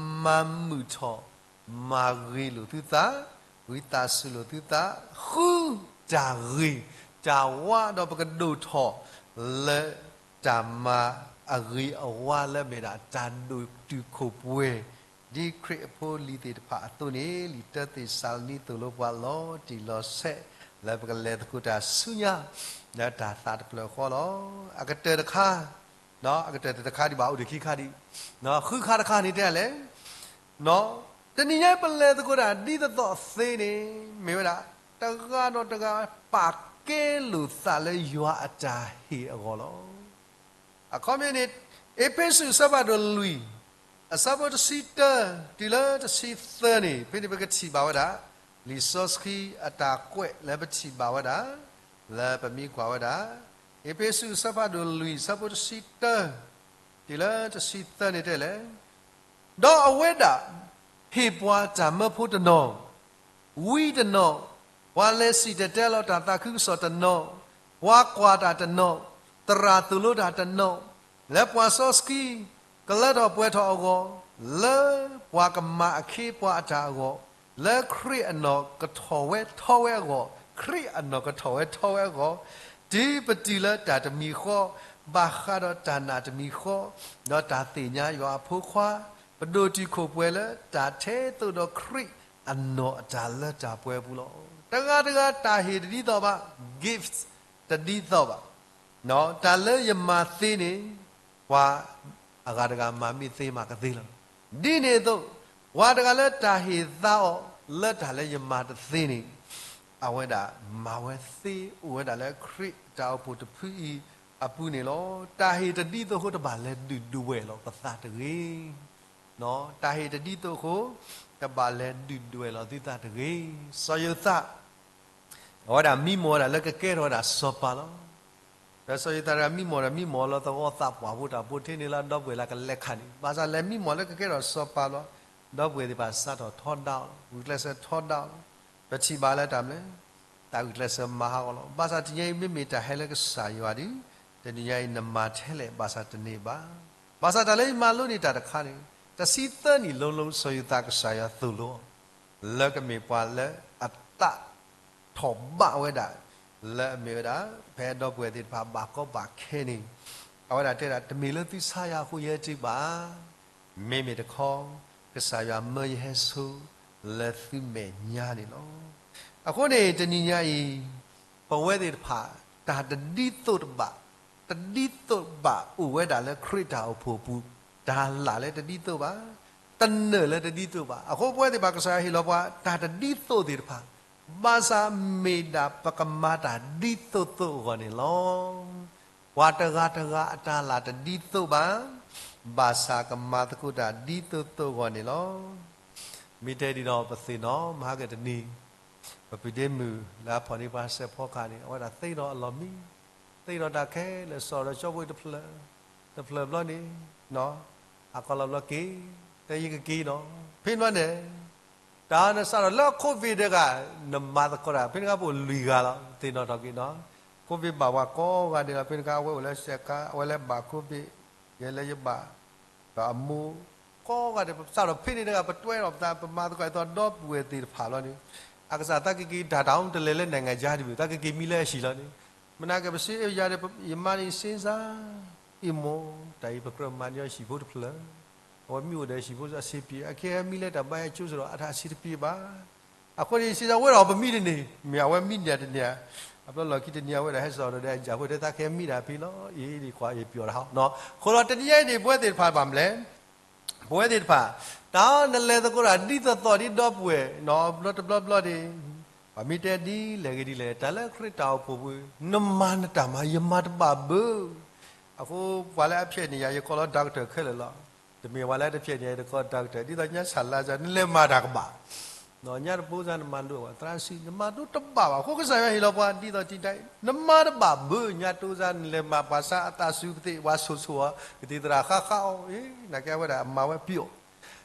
မၤမုာ်ထီၣ် မၤဂ့ၤလိာ်သုသး, ဝံသးစူၤလိာ်သုသး, ဃုတၢ်ဂ့ၤ, တၢ်ဝါဒီးပကဒိၣ်ထီၣ် လၢတၢ်မၤအဂ့ၤအဝါလၢအမ့ၢ်ဒၣ်တၢ်ဒိၣ်တုာ်ခိၣ်ပှဲၤ ဒ်ခရံာ်အဖိအလံၤသ့ၣ်တဖၣ်အသိးန့ၣ် လံာ်တၢသ့းစၤလနံသိၣ်လိပှၤလီၤတံၢ်လီၤဆဲး လၢပကလဲၤသကိးတၢ်ဆူညါ လၢတၢ်သးတဖျၢၣ်ဃီလီၤ. အကတၢၢ်တခါ, အကတၢၢ်တခါဒံးဘၣ် အိၣ်ဒံးခံခါဒံး, ဃုခါတခါန့ၣ်တဲလဲၣ်, တနံၤညါပလဲၤသကိးတၢ်ဒ်သိးသိးသ့န့ၣ် မ့ၢ်ဝဲဒၣ် တဂၤဒီးတဂၤပာ်ကဲလိာ်သးလၢယွၤအတၢ်ဟ့ၣ်အဂီၢ်လီၤ. အခီပညီန့ၣ် အ့းဖ့းစူးအဆၢဖးဒိၣ်လွံၢ် အဆၢဖိတဆံတၢ တုၤလၢတဆံသၢန့ၣ် ဖဲန့ၣ်ပကထံၣ်ဘၣ်ဝဲဒၣ် လံာ်စီဆှံအတၢ်ကွဲးလၢပထံၣ်ဘၣ်ဝဲဒၣ် လၢပမ့ၢ်ကွၢ်ဝဲဒၣ် အ့းဖ့းစူးအဆၢဖးဒိၣ်လွံၢ် အဆၢဖိတဆံတၢ တုၤလၢတဆံသၢန့ၣ်တဲလဲၣ် ဒီးအဝဲဒၣ် ဟ့ၣ်ပှၤတၢ်မၢဖိတနီၤ, ဝံတနီၤ, ပှၤလဲၤစံၣ်တဲၤတဲလီၤတၢ်သးခုကစီၣ်တနီၤ, ပှၤကွၢ်တၢ်တနီၤ, သရၣ်သိၣ်လိတၢ်တနီၤ, လၢပှၤစီဆှံ ကလၢထီၣ်ပှဲၤထီၣ်အဂီၢ်, လၢပှၤကမၤအခ့အပှၤအတၢ်အဂီၢ်, လၢခရံာ်အနီၢ်ကထီၣ်ဝဲထီဝဲအဂီၢ်, ခရံာ်အနီၢ်ကထီၣ်ဝဲထီဝဲအဂီၢ်, တုၤပတုၤလၢတၢ်တမံၤဃီ, ဘၣ်ဃးဒီးတၢ်နာ်တမံၤဃီ, ဒီးတၢ်သ့ၣ်ညါယွၤအဖိခွါ, ပဒိၣ်တုာ်ခိၣ်ပှဲၤလၢတၢ်ထဲသိးဒီးခရံာ်အနီၢ်အတၢ်လၢတၢ်ပှဲၤအပူၤလီၤ. တဂၤတဂၤတၢ်ဟ့ၣ်တဒ်သိးဘၣ်, gift တဒ်သိးဘၣ်. တၢ်လၢယမၤသ့န့ၣ် ပှၤအဂၤတဂၤမၤမ့ၢ်သ့မၤကသ့လီၤ. ဒ်န့ၣ်အသိး, ပှၤတဂၤလၢတၢ်ဟ့ၣ်သါအီၤလၢတၢ်လၢယမၤတသ့န့ၣ်, အဝဲဒၣ်မၤဝဲသ့အိၣ်ဝဲဒၣ်လၢခရံာ်တၢ်အိၣ်ဖှိၣ်တဖုအံၤအပူၤန့ၣ်လီၤ. တၢ်ဟ့ၣ်တဒ်သိးအဃိတဘၣ်လဲၤဒုၣ်ဒွဲၣ်လီၤပသးတဂ့ၤ. တၢ်ဟ့ၣ်တဒ်သိးအဃိ တဘၣ်လဲၤဒုၣ်ဒွဲၣ်လီၤသုသးတဂ့ၤ. စီၤယိၤသး အဝဲဒၣ်မံမီၢ်ဝဲဒၣ်လၢကကဲထီၣ်ဝဲဒၣ်စီၤပၤလီၤ. ဒီးစီၤယိၤသးတဂၤမံမီၢ်ဒီး မံမီၢ်လီၤသဂီၢ်သးပှၢ်ဖိတၢ်ဖိထဲန့ၣ်လၢအဒီပုၢ်ဝဲၢ်လၢကလဲၤခးန့ၣ် ဘၣ်ဆၣ်လဲၤမံမီၢ်လၢကကဲထီၣ်စီၤပၤလီၤ. ဒီပုၢ်ဝဲၢ်သ့ၣ်တဖၣ်စးထီၣ်ထီဒါအီၤလီၤ. ဂုာ်ကျဲးစၢးထီဒါအီၤလီၤ. ပထံၣ်ဘၣ်လၢတၢ်မနုၤလဲၣ်, တၢ်ဂုာ်ကျဲးစၢးမၤဟးဂီၤလီၤ. ဘၣ်ဆၣ်တနံၤညါအံၤ မ့မ့ၢ်တၢ်ဟဲလၢကစၢ်ယွၤဒီး တနံၤညါအံၤနမၤထဲလဲၣ် ဘၣ်ဆၣ်တန့ၢ်ဘၣ်. ဘၣ်ဆၣ်တၢ်လၢယမၤလိန့ၢ်တၢ်တခါန့ၣ် တဆံသၢနံၣ်လိၤလိၤ စီၤယိၤသးကစၢ်ယွၤသိၣ်လိအီၤ လၢကမ့ၢ်ပှၤလၢအသးထီၣ်ဘးဝဲဒၣ် လၢအမ့ၢ်ဝဲဒၣ် ဖဲဒီပုၢ်ဝဲၢ်သ့ၣ်တဖၣ်ဘၣ်ကီဘၣ်ခဲန့ၣ် အဝဲဒၣ်တဲဒၣ် တမ့ၢ်လၢသုဆါယၤအဃိယဟဲတုၤဘၣ်. မ့မ့ၢ်တခီ ကစၢ်ယွၤမၢယဟဲဆိ လၢသုမဲာ်ညါန့ၣ်လီၤ. အဃိန့ၣ် တနံၤညါအံၤ ပဝဲသ့ၣ်တဖၣ် တၢ်တဒ်သိးတဘၣ် တဒ်သိးဘၣ်အိၣ်ဝဲဒၣ်လၢခရံာ်တၢ်အိၣ်ဖှိၣ်အပူၤ, တၢ်လၢ်လၢတဒ်သိးဘၣ်, တနၢၤလၢတဒ်သိးဘၣ်. အဃိပဝဲသ့ၣ်တဖၣ်ကစၢ်ယွၤဟ့ၣ်လီၤပှၤတၢ်တဒ်သိးသ့ၣ်တဖၣ်, ဘၣ်ဆၣ်မ့ၢ်ဒၣ်ပကမၤတၢ်ဒ်သိးသိးအဂီၢ်န့ၣ်လီၤ. ပှၤတဂၤတဂၤအတၢ်လၢ်တဒ်သိးဘၣ်, ဘၣ်ဆၣ်ကမၤသကိးတၢ်ဒ်သိးသိးအဂီၢ်န့ၣ်လီၤ. မ့ၢ်တဲဒ်ဒီးပသ့ၣ်နီၣ် မဟါကတနံၤ ပပံၤဒ့မုၣ်လၢအဖီၣ်န့ၢ်ပှၤစဲးဖီကဟၣ်န့ၣ် အဝဲဒၣ်သ့ဒီးအလီၢ်မံ, သ့ဒီးတၢ်ခဲလၢာ် စိာ်ဒီးကၠီဖိတဖျၢၣ်, တဖျၢၣ်ဘျီန့ၣ် အကီၢ်လီၤဘျီက့ၤ, တဲယကက့ၤနီၤ, ဖဲန့ၣ်ဘျီန့ၣ် တၢ်နစးထီၣ်လၢ COVID တဂၤ နမၤသကိးတၢ် ဖဲန့ၣ်အခါပအိၣ်လွံၢ်ဂၤလီၤ, သ့ၣ်နီၣ်ထီၣ်က့ၤနီၤ, COVID ဘၣ်ပှၤကိးဂၤဒဲးလီၤ, ဖဲန့ၣ်အခါ အဝဲအိၣ်လၢစဲးကါ အဝဲလၢဘၣ် COVID, ယဲလၢယဘၣ် ဒီးအမိၢ် ကိးဂၤဒဲး ပစးထီၣ်ဖဲန့ၣ်တဂၤ ပတွဲဒီးပသး ပမၤသကိးအသီဒီပုၢ်ဝဲၢ်သ့ၣ်တဖၣ်လီၤန့ၣ်, အကစၢ်သးကက့ၤတၢ်တၢ်အိၣ်တလဲၤလၢ နိုင်ငံခြား တမ့ၢ် သးကက့ၤမံလၢအဟံၣ်လီၤန့ၣ်, မနၤက့ၤပစ့ယၤဒီး ယမါန့ၣ် စ့စါ အံၤမိၢ် တၢ်အံၤပကြၢးမၤန့ၢ်အီၤဟံၣ်ဖိတဖျၢၣ်, အဝဲမ့ၢ်အိၣ်ဒီးဟံၣ်ဖိအဆံးပံၤ အခဲအံၤမံလၢတၢ်ဘါယွၤကၠိစ့ၢ်ဒီး အတၢ်ဆံးတပံၤဘၣ်. အဃိန့ၣ် စ့စါဝဲဒီးပမံတန့ၢ် မ့ၢ်အဝဲမံန့ၢ်တန့ၢ်ဧါ, အဘျီလီၢ်ခံတနံၤအဝဲဒၣ်ဟဲစိာ်ဒီးအကၠီဖိတဲ သးကဟဲမံဒၣ်ဖဲလီၤ, အံၤဒ်ခွါအံၤပျီၢ်တဟါနီၤ, အဃိဒီးတနံၤအံၤန့ၣ် ပဝဲသ့ၣ်တဖၣ်ဘၣ်မနုၤလဲၣ် ပဝဲသ့ၣ်တဖၣ် တၢ်နလဲၤသကိးတၢ်ဒ်သိးသိးဒ်ဒီပုၢ်ဝဲၢ်နီၤ ဘျီတဘျီဘျီန့ၣ်, ပှၤမ့ၢ်တဲဒ်လဲၣ်ဂ့ၤဒ်လဲၣ် တၢ်လၢခရံာ်တၢ်အိၣ်ဖှိၣ်ပူၤ နမၤနတၢ်မၤ ယမၤတဘၣ်ဘၣ်. အဃိပှၤလၢအဖျဲးန့ၢ်ယၤ ယကိးလီၤ doctor ခဲလၢာ်လီၤ. တမ့ၢ်ပှၤလၢအတဖျဲးန့ၢ်ယၤ ယတကိး doctor ဒ်သိးညါဆၣ်လါစၢ် နလဲၤမၤတၢ်ကဘၣ် ညါတပူၤစၢ်နမၤလိဘၣ် သရၣ်စံး နမၤဒိတဘၣ်ဘၣ်. အဃိကစၢ်ယွၤဟ့ၣ်လီၤပှၤဒ်သိးတံတၢ်အံၤ နမၤတဘၣ်ဘၣ် ညါတိစၢ်နလဲၤမၤပှၤဆါအသးစူၤကသ့ၣ် ပှၤဆိၣ်ဆိၣ်အီၤ ကသံၣ်သရၣ်ဃါဃါအီၤ နာ်က့အဝဲဒၣ်အမၤဝဲပျီၣ်.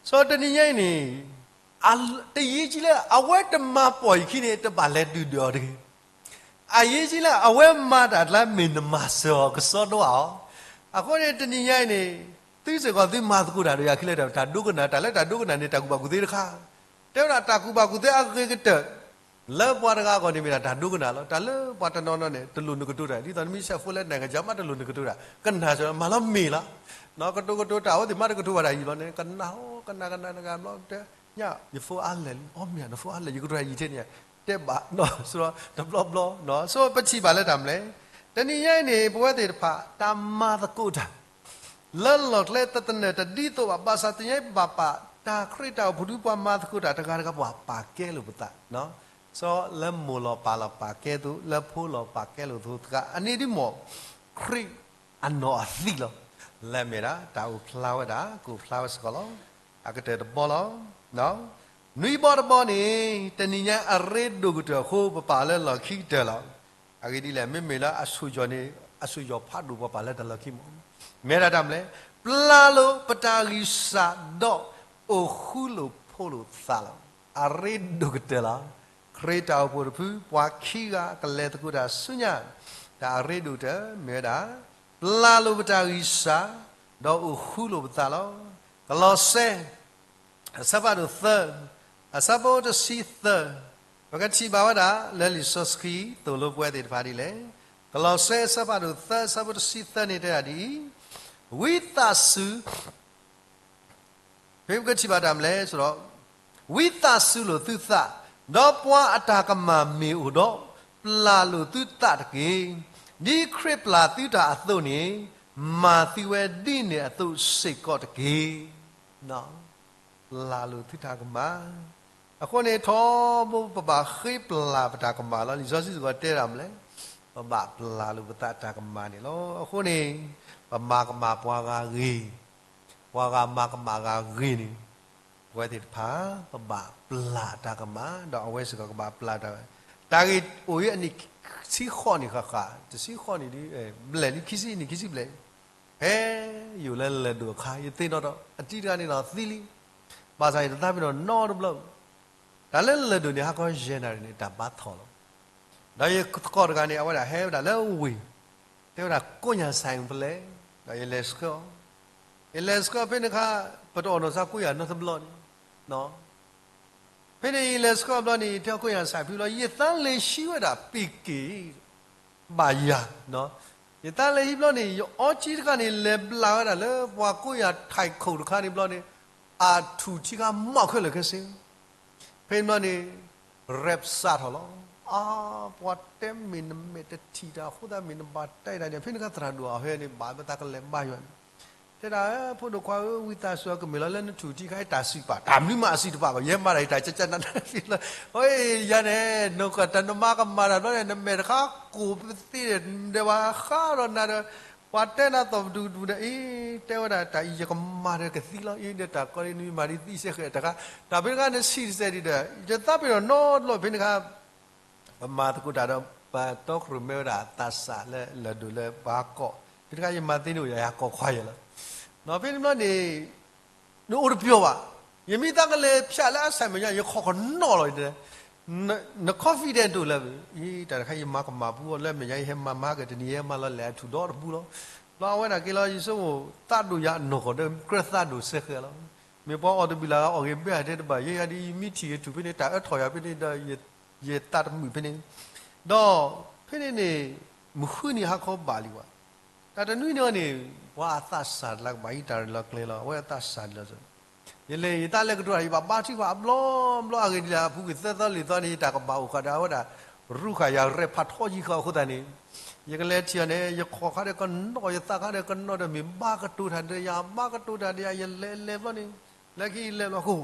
စီၤတနံၤညါအံၤန့ၣ် တယံာ်ကံလၢအဝဲတမၤပိာ်ယခံန့ၣ် တဘၣ်လဲၤဒုၣ်ဒွဲၣ်အီၤတဂ့ၤ. အယံာ်ကံလၢအဝဲမၤတၢ်ကျါမ့ၢ်နမၤစၢၤအီၤကစီဒီဧါအီၤ. အဃိန့ၣ်တနံၤညါအံၤန့ၣ် သုစ့ၢ်ကီးသုမၤသကိးတၢ်ဒီးယၤခံလၢတၢ်ဒိကနၣ် တၢ်လၢတၢ်ဒိကနၣ်န့ၣ် တၢ်ကူၣ်ဘၣ်ကူၣ်သ့တခါ တဲဝဲဒၣ်တၢ်ကူၣ်ဘၣ်ကူၣ်သ့အဂ့ၤကတၢၢ် လၢပှၤတဂၤအဂီၢ်န့ၣ်မ့ၢ်ဒၣ်တၢ်ဒိကနၣ်လီၤ. တၢ်လၢပှၤတနီၤနီၤန့ၣ် တလိၣ်နကတိၤတၢ်, ဒ်သိးနမ့ၢ်ဆဲးဖိလၢနကစၢ်မးတလိၣ်နကတိၤတၢ်, ကနၣ်စ့ၢ်ကီး မၤလီၤမ့ၢ်လီၤ. ကတိၤကတိၤတၢ်အိၣ်သ့ၣ်မးတကတိၤဘၣ်တၢ်ယံာ်ဘျီန့ၣ် ကနၣ် ကနၣ်ကနၣ်တဂၤဘျီ တဲညၣ် ယဖိအါလဲၣ်လံ, အီမ့ၢ်နဖိအါလဲၣ် ယကတိၤတၢ်ယံာ်ထဲန့ၣ် တဲဘၣ်နီၢ် စရီတဘျီဘျီ, ဆိပထံၣ်ဘၣ်လၢတၢ်မနုၤလဲၣ်. တနံၤညါအံၤန့ၣ် ပဝဲသ့ၣ်တဖၣ် တၢ်မၤသကိးတၢ် လၢလီၢ်ကျဲတသနၢၣ်တဒ်သိးဘၣ်, ဘၣ်ဆၣ်တနံၤညါအံၤဘၣ်ပာ် တၢ်ခရံာ်တၢ်အိၣ်ဖှိၣ်ဒူပှၤမၤသကိးတၢ်တဂၤတဂၤ ပှၤပာ်ကဲလိာ်ပသး, စီလၢမိၢ်လီၤပၢ်လီၤပာ်ကဲသိး လၢဖိလီၤပာ်ကဲလိာ်သိးတဂၤ အန့ၣ်ဒ်မ့ၢ် ခရံာ်အနီၢ်အသံလီၤ. လၢအမ့ၢ်ဒၣ် တၢ်အိၣ်ဖျါဝဲဒၣ် ကအိၣ်ဖျါဝဲစ့ၢ်ကီးလီၤ. အကတၢၢ်တဘီလီၤ. နွံဘီတဘီန့ၣ် တနံၤညါအရ့ဒိၣ်ကတၢၢ်အဃိ ပပာ်လၢလီၢ်ခံကတၢၢ်လီၤ. အဂ့ၢ်ဒ်လဲၣ်, မ့မ့ၢ်လၢအဆိၣ်ယီၤန့ၣ် အဆိၣ်ယီၤဖးဒိၣ် ပှၤပာ်လၢတၢ်လီၢ်ခံမး, မ့ၢ်ဒၣ်တၢ်မနုၤလဲၣ်, ပျၢ်လိာ်ပတၢ်ဂံၢ်စၢ် ဒီးအိၣ်ဃူလိာ်ဖိးလိာ်သးလီၤ. အရ့ဒိၣ်ကတၢၢ်လီၤ. ခရံာ်တၢ်အိၣ်ဖှိၣ်တဖု ပှၤခံဂၤကလဲၤသကိးတၢ်ဆူညါ, တၢ်အရ့ဒိၣ်ကတၢၢ် မ့ၢ်ဝဲဒၣ် ပျၢ်လိာ်ပတၢ်ဂံၢ်စၢ် ဒီးအိၣ်ဃူလိာ်ပသးလီၤ. ကလီးစဲ အဆၢဖးဒိၣ်သၢ, အဆၢဖိတဆံသၢ, ပကထံၣ်ဘၣ်ဝဲဒၣ် လၢလံာ်စီဆှံသိၣ်လိပဝဲသ့ၣ်တဖၣ်ဒ်လဲၣ်. ကလီးစဲအဆၢဖးဒိၣ်သၢ အဆၢဖိတဆံသၢန့ၣ်တဲဒၣ်ဒ်အံၤ, ဝံသးစူၤ ဖဲပကထံၣ်ဘၣ်တၢ်မနုၤလဲၣ်, ဝံသးစူၤလိာ်သုသး, ဒီးပှၤအတၢ်ကမၣ်မ့ၢ်အိၣ်ဒီး, ပျၢ်လိာ်သုသးတက့ၢ်. ဒ်ခရံာ်ပျၢ်သုတၢ်အသိးန့ၣ်, မၤသုဝဲဒ်န့ၣ်အသိးစ့ၢ်ကီးတက့ၢ်. ပျၢ်လိာ်သုတၢ်ကမၣ်. အဃိန့ၣ် ထီဘိပဘၣ်ဃ့ပျၢ်ပတၢ်ကမၣ်လီၤ. လံာ်စီဆှံစ့ၢ်ကီးတဲဒၣ်မနုၤလဲၣ်, ပဘၣ်ပျၢ်လိာ်ပသးတၢ်ကမၣ်န့ၣ်လီၤ. အဃိန့ၣ် ပမၤကမၣ်ပှၤဂၤဂ့ၤ, ပှၤဂၤမၤကမၣ်ဂၤဂ့ၤန့ၣ်, ပဝဲသ့ၣ်တဖၣ် ပဘၣ်ပျၢ်တၢ်ကမၣ်, ဒီးအဝဲစ့ၢ်ကီးကဘၣ်ပျၢ်တၢ်, တၢ်ဂ့ၢ်အိၣ်အံၤအနံၣ်ဆံဃိးနံၣ်ဃၣ်ဃၣ်, တဆံဃိးနံၣ်ဒ် ဘျဲၣ်လံ ခံဆံနံၣ် ခံဆံဘျဲၣ်, ဖဲယအိၣ်လၢလၢၢ်ဒိၣ်အခါ ယသ့ၣ်နီၣ်ထီၣ် အတံၤတဂၤန့ၣ်ဒီးသံလံ, ဘၣ်ဆၣ်ယတသးပ့ၤနီၣ်နီတဘျီ, တၢ်လၢလၢၢ်ဒိၣ်န့ၣ် ဟါခီယဲၢ်နၣ်ရံၣ်န့ၣ် တၢ်ဘါထီၣ်လီၤ. ဒီးယသကိးတဂၤန့ၣ် အဝဲဒၣ်ဟဲဝဲဒၣ်လၢဝ့ၢ်, တဲဝဲဒၣ်ကိးညၣ်ဆၣ်ပလဲ, ဒီးယလဲၤဆှၢအီၤ, ယလဲၤဆှၢအီၤဖဲန့ၣ်အခါ, ပတအိၣ်နီၢ်စၢ်ကိးယၤနီတဘျီန့ၣ်, ဖဲန့ၣ်ယလဲၤဆှၢအီၤဘျီန့ၣ် ယတဲအီၤကိးညၣ်ဆၣ်ဖဲဘျီ ယသးလဲၤဟံးဝဲဒၣ်ပ့ၤက့ၤ ဘၣ်ယၤ, ယသးလဲၤဟံးဘျီန့ၣ် ယအီကၠံတခါန့ၣ် လဲၤဘျးဝဲဒၣ်လၢပှၤကိးယၤထံးခိၣ်တခါန့ၣ်ဘျီန့ၣ်, အထူၣ်ထံခါမီၢ်ခဲလၢာ်ခဲဆ့, ဖဲန့ၣ်ဘျီန့ၣ် ရဲၣ်စးထီၣ်လီၤ. အါ, ပှၤတဲမ့ၢ်နမဲာ်တထံၣ်တၢ်အဃိသတးမ့ၢ်နဘၣ်တဲဒၣ်န့ၣ်, ဖဲန့ၣ်အခါသရၣ်ဒိၣ်အဟဲန့ၣ် ဘၣ်မတၤကလဲၤဘါယွၤန့ၣ်, တဲဒၣ် ဖိဒိၣ်ခွါဧၢ, ဝံသးစူၤအကမ့ၢ်လီၤလၢနထူၣ်ထံခါအံၤတၢ်စံးပာ်, တၢ်မနုၤမးအစံးတပာ်ဘၣ်, ယဲမၤတၢ်အံၤတၢ်ကကနၣ်နၤလံလီၤ. အယၤန့ၣ် နကတၢၢ်နမၤကမၣ်တၢ်ဘျီန့ၣ် နမဲာ်တခါကိၢ်ပသ့ဒီး ပှၤဃးဒီးနၤဒီး ပှၤတဲနၤသီၣ်ပဒူၣ်တပူၤဒီး အံၤ တဲဝဲဒၣ်တၢ်အံၤ ယကမၤဒီးကသံလီၤ, အံၤဒီးတၢ်ကီလံ နမ့ၢ်မၤဒ်သံစဲဃဲးတခါ, တၢ်ဖဲန့ၣ်အခါနဆံးတစဲးဒံးဒီး ယသးပ့ၤနီၣ်နီတဘျီဖဲန့ၣ်အခါ ပမၤသကိးတၢ်ဒီး ပတီခိၣ်ရိၣ်မဲဝဲဒၣ်သးစၢ်လၢလၢၢ်ဒိၣ်လၢပှၤကိး, ဖဲတခါယမၤသ့န့ၣ်အိၣ်ယၤ ယၤကိးခွါယဲလီၤ. ဖဲန့ၣ်ဘျီန့ၣ် နအိၣ်တပျီၤဘၣ်, ယမ့ၢ်သးကလဲၤဖျါလၢအဆၢမဲာ်ညါ ယခီၣ်ကနီၣ်လီၤ, န confident တအိၣ်လၢ, အံၤ တၢ်တခါယမၤကမၣ်ပူၤအီၤလၢမဲာ်ညါ ယဟဲမၤမၤက့ၤတနံၤ ယဟဲမၤလီၤလဲၤအထူၣ်ဒီတပူၤလီၤ. ဘျီအဝဲဒၣ်က့ၤလီၤ ယဆိကမိၣ် သးဒိၣ်ယၤအနီၢ်ကီၢ်ဒီး ကြၢးသးဒိၣ်စဲဃဲးလီၤ. မ့ၢ်ပှၤအီၣ်တဘံၣ်လၢအီၣ်ဂ့ၤဘဲဧါတဲတဘၣ်, ယဲယၤဒ်ယမ့ၢ်ထံၣ်ယထူၣ်ဖဲန့ၣ် တၢ်အၢထီၣ်ယၤဖဲန့ၣ်ဒီး ယသးတမုာ်ဖဲန့ၣ်, ဒီးဖဲန့ၣ်န့ၣ် မုၢ်ဃုနံၤဟါခီဘၣ်လံဝဲ, တၢ်တနွံန့ၣ်အီၤန့ၣ် ပှၤအသးစၢ်တလၢကဘၣ်ဟံးတၢ်ရဲၣ်လီၤကျဲၤလီၤ အဝဲအသးစၢ်ဒ်လီၤ. ယလဲၤ ယသးလဲၤကတိၤတၢ် ယဘၣ်ဘါထုကဖၣ် အဘျီဘျီအဂ့ၢ်ဒ်လဲၣ် အပူၤကွံာ်သၢသီလွံၢ်သီန့ၣ် ယတၢ်ကဘၣ်အိၣ်ဃာ်ဒီးအဝဲဒၣ် ရူၢ်ဃာ်ယၤရဲၣ်ဖးထီယံာ်ဃာ်အဃိသတးန့ၣ်, ယကလဲၤထံၣ်အီၤန့ၣ် ယခီၣ်ခါဒီးကနီၣ် ယသးခါဒီးကနီၣ်ဒီး မ့ၢ်ဘါကတိၤတၢ်ဒီးယၤ ဘါကတိၤတၢ်ဒီးယၤ ယလဲၤလဲၤဘျီန့ၣ်, လဲၤခံယလဲၤဘျီအဃိ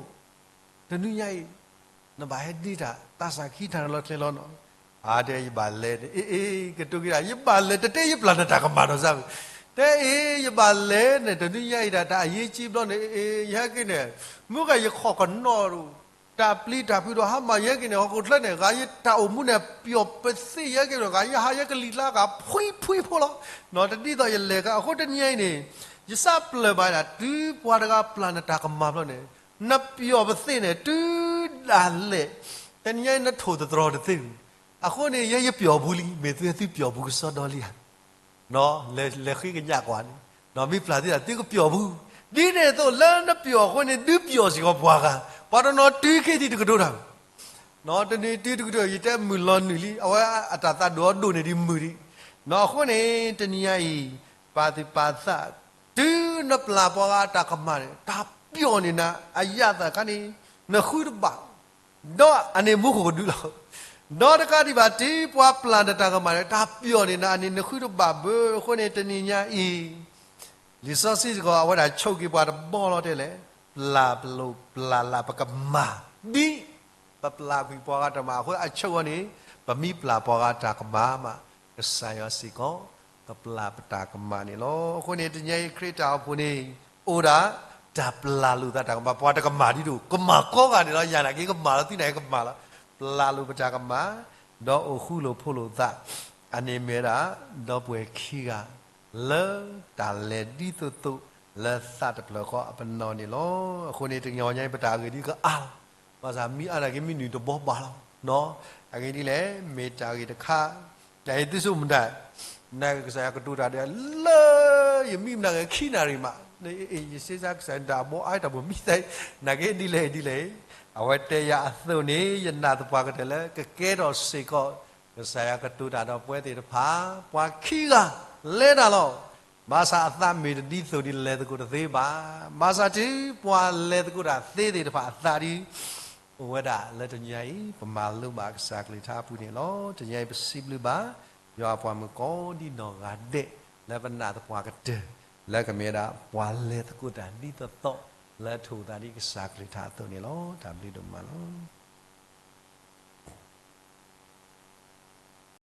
တနွံညါအံၤ နဘၣ်ဟဲဒ့တၢ် သးစၢ်ကဟံးတၢ်ရဲၣ်လီၤကျဲၤလီၤနီၤ. အါ တဲယဘၣ်လဲၤန့ၣ် အ့ အ့ ကတိၤက့ၤဒၣ် ယဘၣ်လဲၤ တတဲယပျၢ်နတၢ်ကမၣ်နီၤစၢ်, တဲအ့ ယဘၣ်လဲၤန့ၣ် တနွံညါအံၤဒၣ် တၢ်အရေးကြီးဘျီန့ၣ် အ့ အ့ ယဟဲက့ၤန့ၣ် မုၢ်ဂၤယခီၣ်ကနီၣ် တၢ်ပျံၤတၢ်ဖုးဒီးဟါမၢ်ယဟဲက့ၤန့ၣ် ဟီၣ်ခိၣ်ချၢန့ၣ် ဂၤယတၢ်အိၣ်မူန့ၣ် ပျီၣ်ပသ့ၣ်ယဟဲက့ၤဒီး ဂၤယဟးယဟဲကလံၤကျါဂၤဖှံဖှံဖိလီၤ. နီၤ တဒ်သိးယလဲၤခါ အဃိတနံၤညါအံၤန့ၣ် ယစးပျၢၤဘၣ်ဒၣ် တုၤပှၤတဂၤပျၢ်နတၢ်ကမၣ်ဘျီန့ၣ် နပျီၣ်ပသ့ၣ်န့ၣ် တုၤဒၣ်လဲာ် တနံၤညါအံၤ နထိၣ်သတြီၤတသ့, အဃိန့ၣ် ယဲယပျီၣ်ပူၤလံ မ့ၢ်သုသုပျီၣ်ပူၤကစီဒီလံဧါ. လဲၤဃ့ကညးကွၢ်န့ၣ် မ့ၢ်ပျၢ်သ့ၣ်ဒၣ်သုကပျီၣ်ပူၤ, ဒ်န့ၣ်အသိးလၢနပျီၣ်အဃိန့ၣ် ဒုးပျီၣ်စ့ၢ်ကီးပှၤဂၤ, ပှၤတနီၤတုၤခဲအံၤတကတိၤတၢ်, တနံၤတုၤတကတိၤ ယတဲမုာ်လီၤနုာ်လံ, အဝဲအတၢ်သးဒိၣ်အဒိၣ်န့ၣ်ဒ်မုာ်ဒံး. အဃိန့ၣ် တနံၤညါအံၤ ပာ်သူၣ်ပာ်သး, တုၤနပျၢ်ပှၤဂၤအတၢ်ကမၣ်န့ၣ် တၢ်ပျီၣ်န့ၢ်နၤအယၣ်သးခါန့ၣ် နဃုတဘၣ်, ဒီးအန့ၣ်မူခိၣ်ကဒုလီၤ. ဒီးတကးဒံးဘၣ် တုၤပှၤပျၢ်နတၢ်ကမၣ်န့ၣ် တၢ်ပျီၣ်န့ၢ်နၤအန့ၣ် နဃုတဘၣ်ဘၣ်. အဃိန့ၣ် တနံၤညါအံၤ လံာ်စီဆှံစ့ၢ်ကီး အဝဲဒၣ်ဆိးက့ၤပှၤတဘီလီၤတဲလဲၣ်, ပျၢ်လိာ်ပျၢ်လၢ်ပကမၣ်, ဒ်ပပျၢ်ကွံာ်ပှၤဂၤတၢ်ကမၣ်အဃိ အဆိကတၢၢ်န့ၣ် ပမ့ၢ်ပျၢ်ပှၤဂၤတၢ်ကမၣ်မး ကစၢ်ယွၤစ့ၢ်ကီး ကပျၢ်ပတၢ်ကမၣ်န့ၣ်လီၤ. အဃိန့ၣ် တနံၤညါအံၤခရံာ်တၢ်အိၣ်ဖှိၣ်န့ၣ် အိၣ်ဒၣ်တၢ်ပျၢ်လိာ်သးတၢ်ကမၣ်, ပှၤတကမၣ်ဒ်ဒိၣ် ကမၣ်ကိးဂၤန့ၣ်လီၤ. ယၤနာ်က့ကမၣ်လီၤ, သုနာ်က့ကမၣ်လီၤ. ပျၢ်လိာ်ပတၢ်ကမၣ်, ဒီးအိၣ်ဃူလိာ်ဖိးလိာ်သး, အန့ၣ်မ့ၢ်ဝဲဒၣ် ဒီပုၢ်ဝဲၢ်ခံဂၤ လၢတၢ်လဲၤဒ်သိးသိး လၢသးတဖျၢၣ်ဃီအပနီၣ်န့ၣ်လီၤ. အဃိန့ၣ် တနံၤညါအံၤ ပတၢ်ဂ့ၢ်ဒ်ကအါလီၤ. ဘၣ်ဆၣ်မ့ၢ်အါနာ်က့မ့ၢ်နုာ်တဘီဘၣ်လီၤ. အဂ့ၢ်ဒ်လဲၣ်, မ့ၢ်တၢ်ဂ့ၢ်တခါ, တၢ်အံၤသုဆိကမိၣ်တၢ်, နာ်က့ကစၢ်ယွၤကတိၤတၢ်ဒီး လၢယမံမနုၤဂ့ၤခံနၣ်ရံၣ်မး, ယစ့စ့ကစၢ်ယွၤတၢ်ဘီအါတၢ်ဘိမံသး, နာ်က့ဒ်လဲၣ်ဒ်လဲၣ်, အဝဲတဲယၤအသိးန့ၣ် ယနာ်သပှၢ်ကတၢၢ်လၢကကဲထီၣ်စ့ၢ်ကီး ကစၢ်ယွၤကတိၤတၢ်ဒီးပဝဲသ့ၣ်တဖၣ်, ပှၤခံဂၤလဲၤတၢ်လီၤ. ဘၣ်ဆၣ်အသးမ့ၢ်တဒ်သိးဒ်လဲၤသကိးတသ့ဘၣ်. ဘၣ်ဆၣ်တုၤပှၤလဲၤသကိးတၢ်သ့သ့ၣ်တဖၣ်အသးဒီး အိၣ်ဝဲဒၣ်လၢတနံၤညါအံၤ ပမၤလိဘၣ်ကစၢ်ကလုၢ်ကထါအပူၤန့ၣ်လီၤ. တနံၤညါအံၤပစံးဘျုးဘၣ် ယွၤအပှၤမုၣ်ကိးဒံနီၢ်ဂၤဒဲး လၢပနာ်သပှၢ်ကတၢၢ် လၢကမ့ၢ်ဝဲဒၣ်ပှၤလဲၤသကိးတၢ်ဒ်သိးသိး လၢထိၣ်သးဒ်ကစၢ်ကလုၢ်ကထါအသိးန့ၣ်လီၤ. တၢ်ဘျုးဒိၣ်မးလီၤ.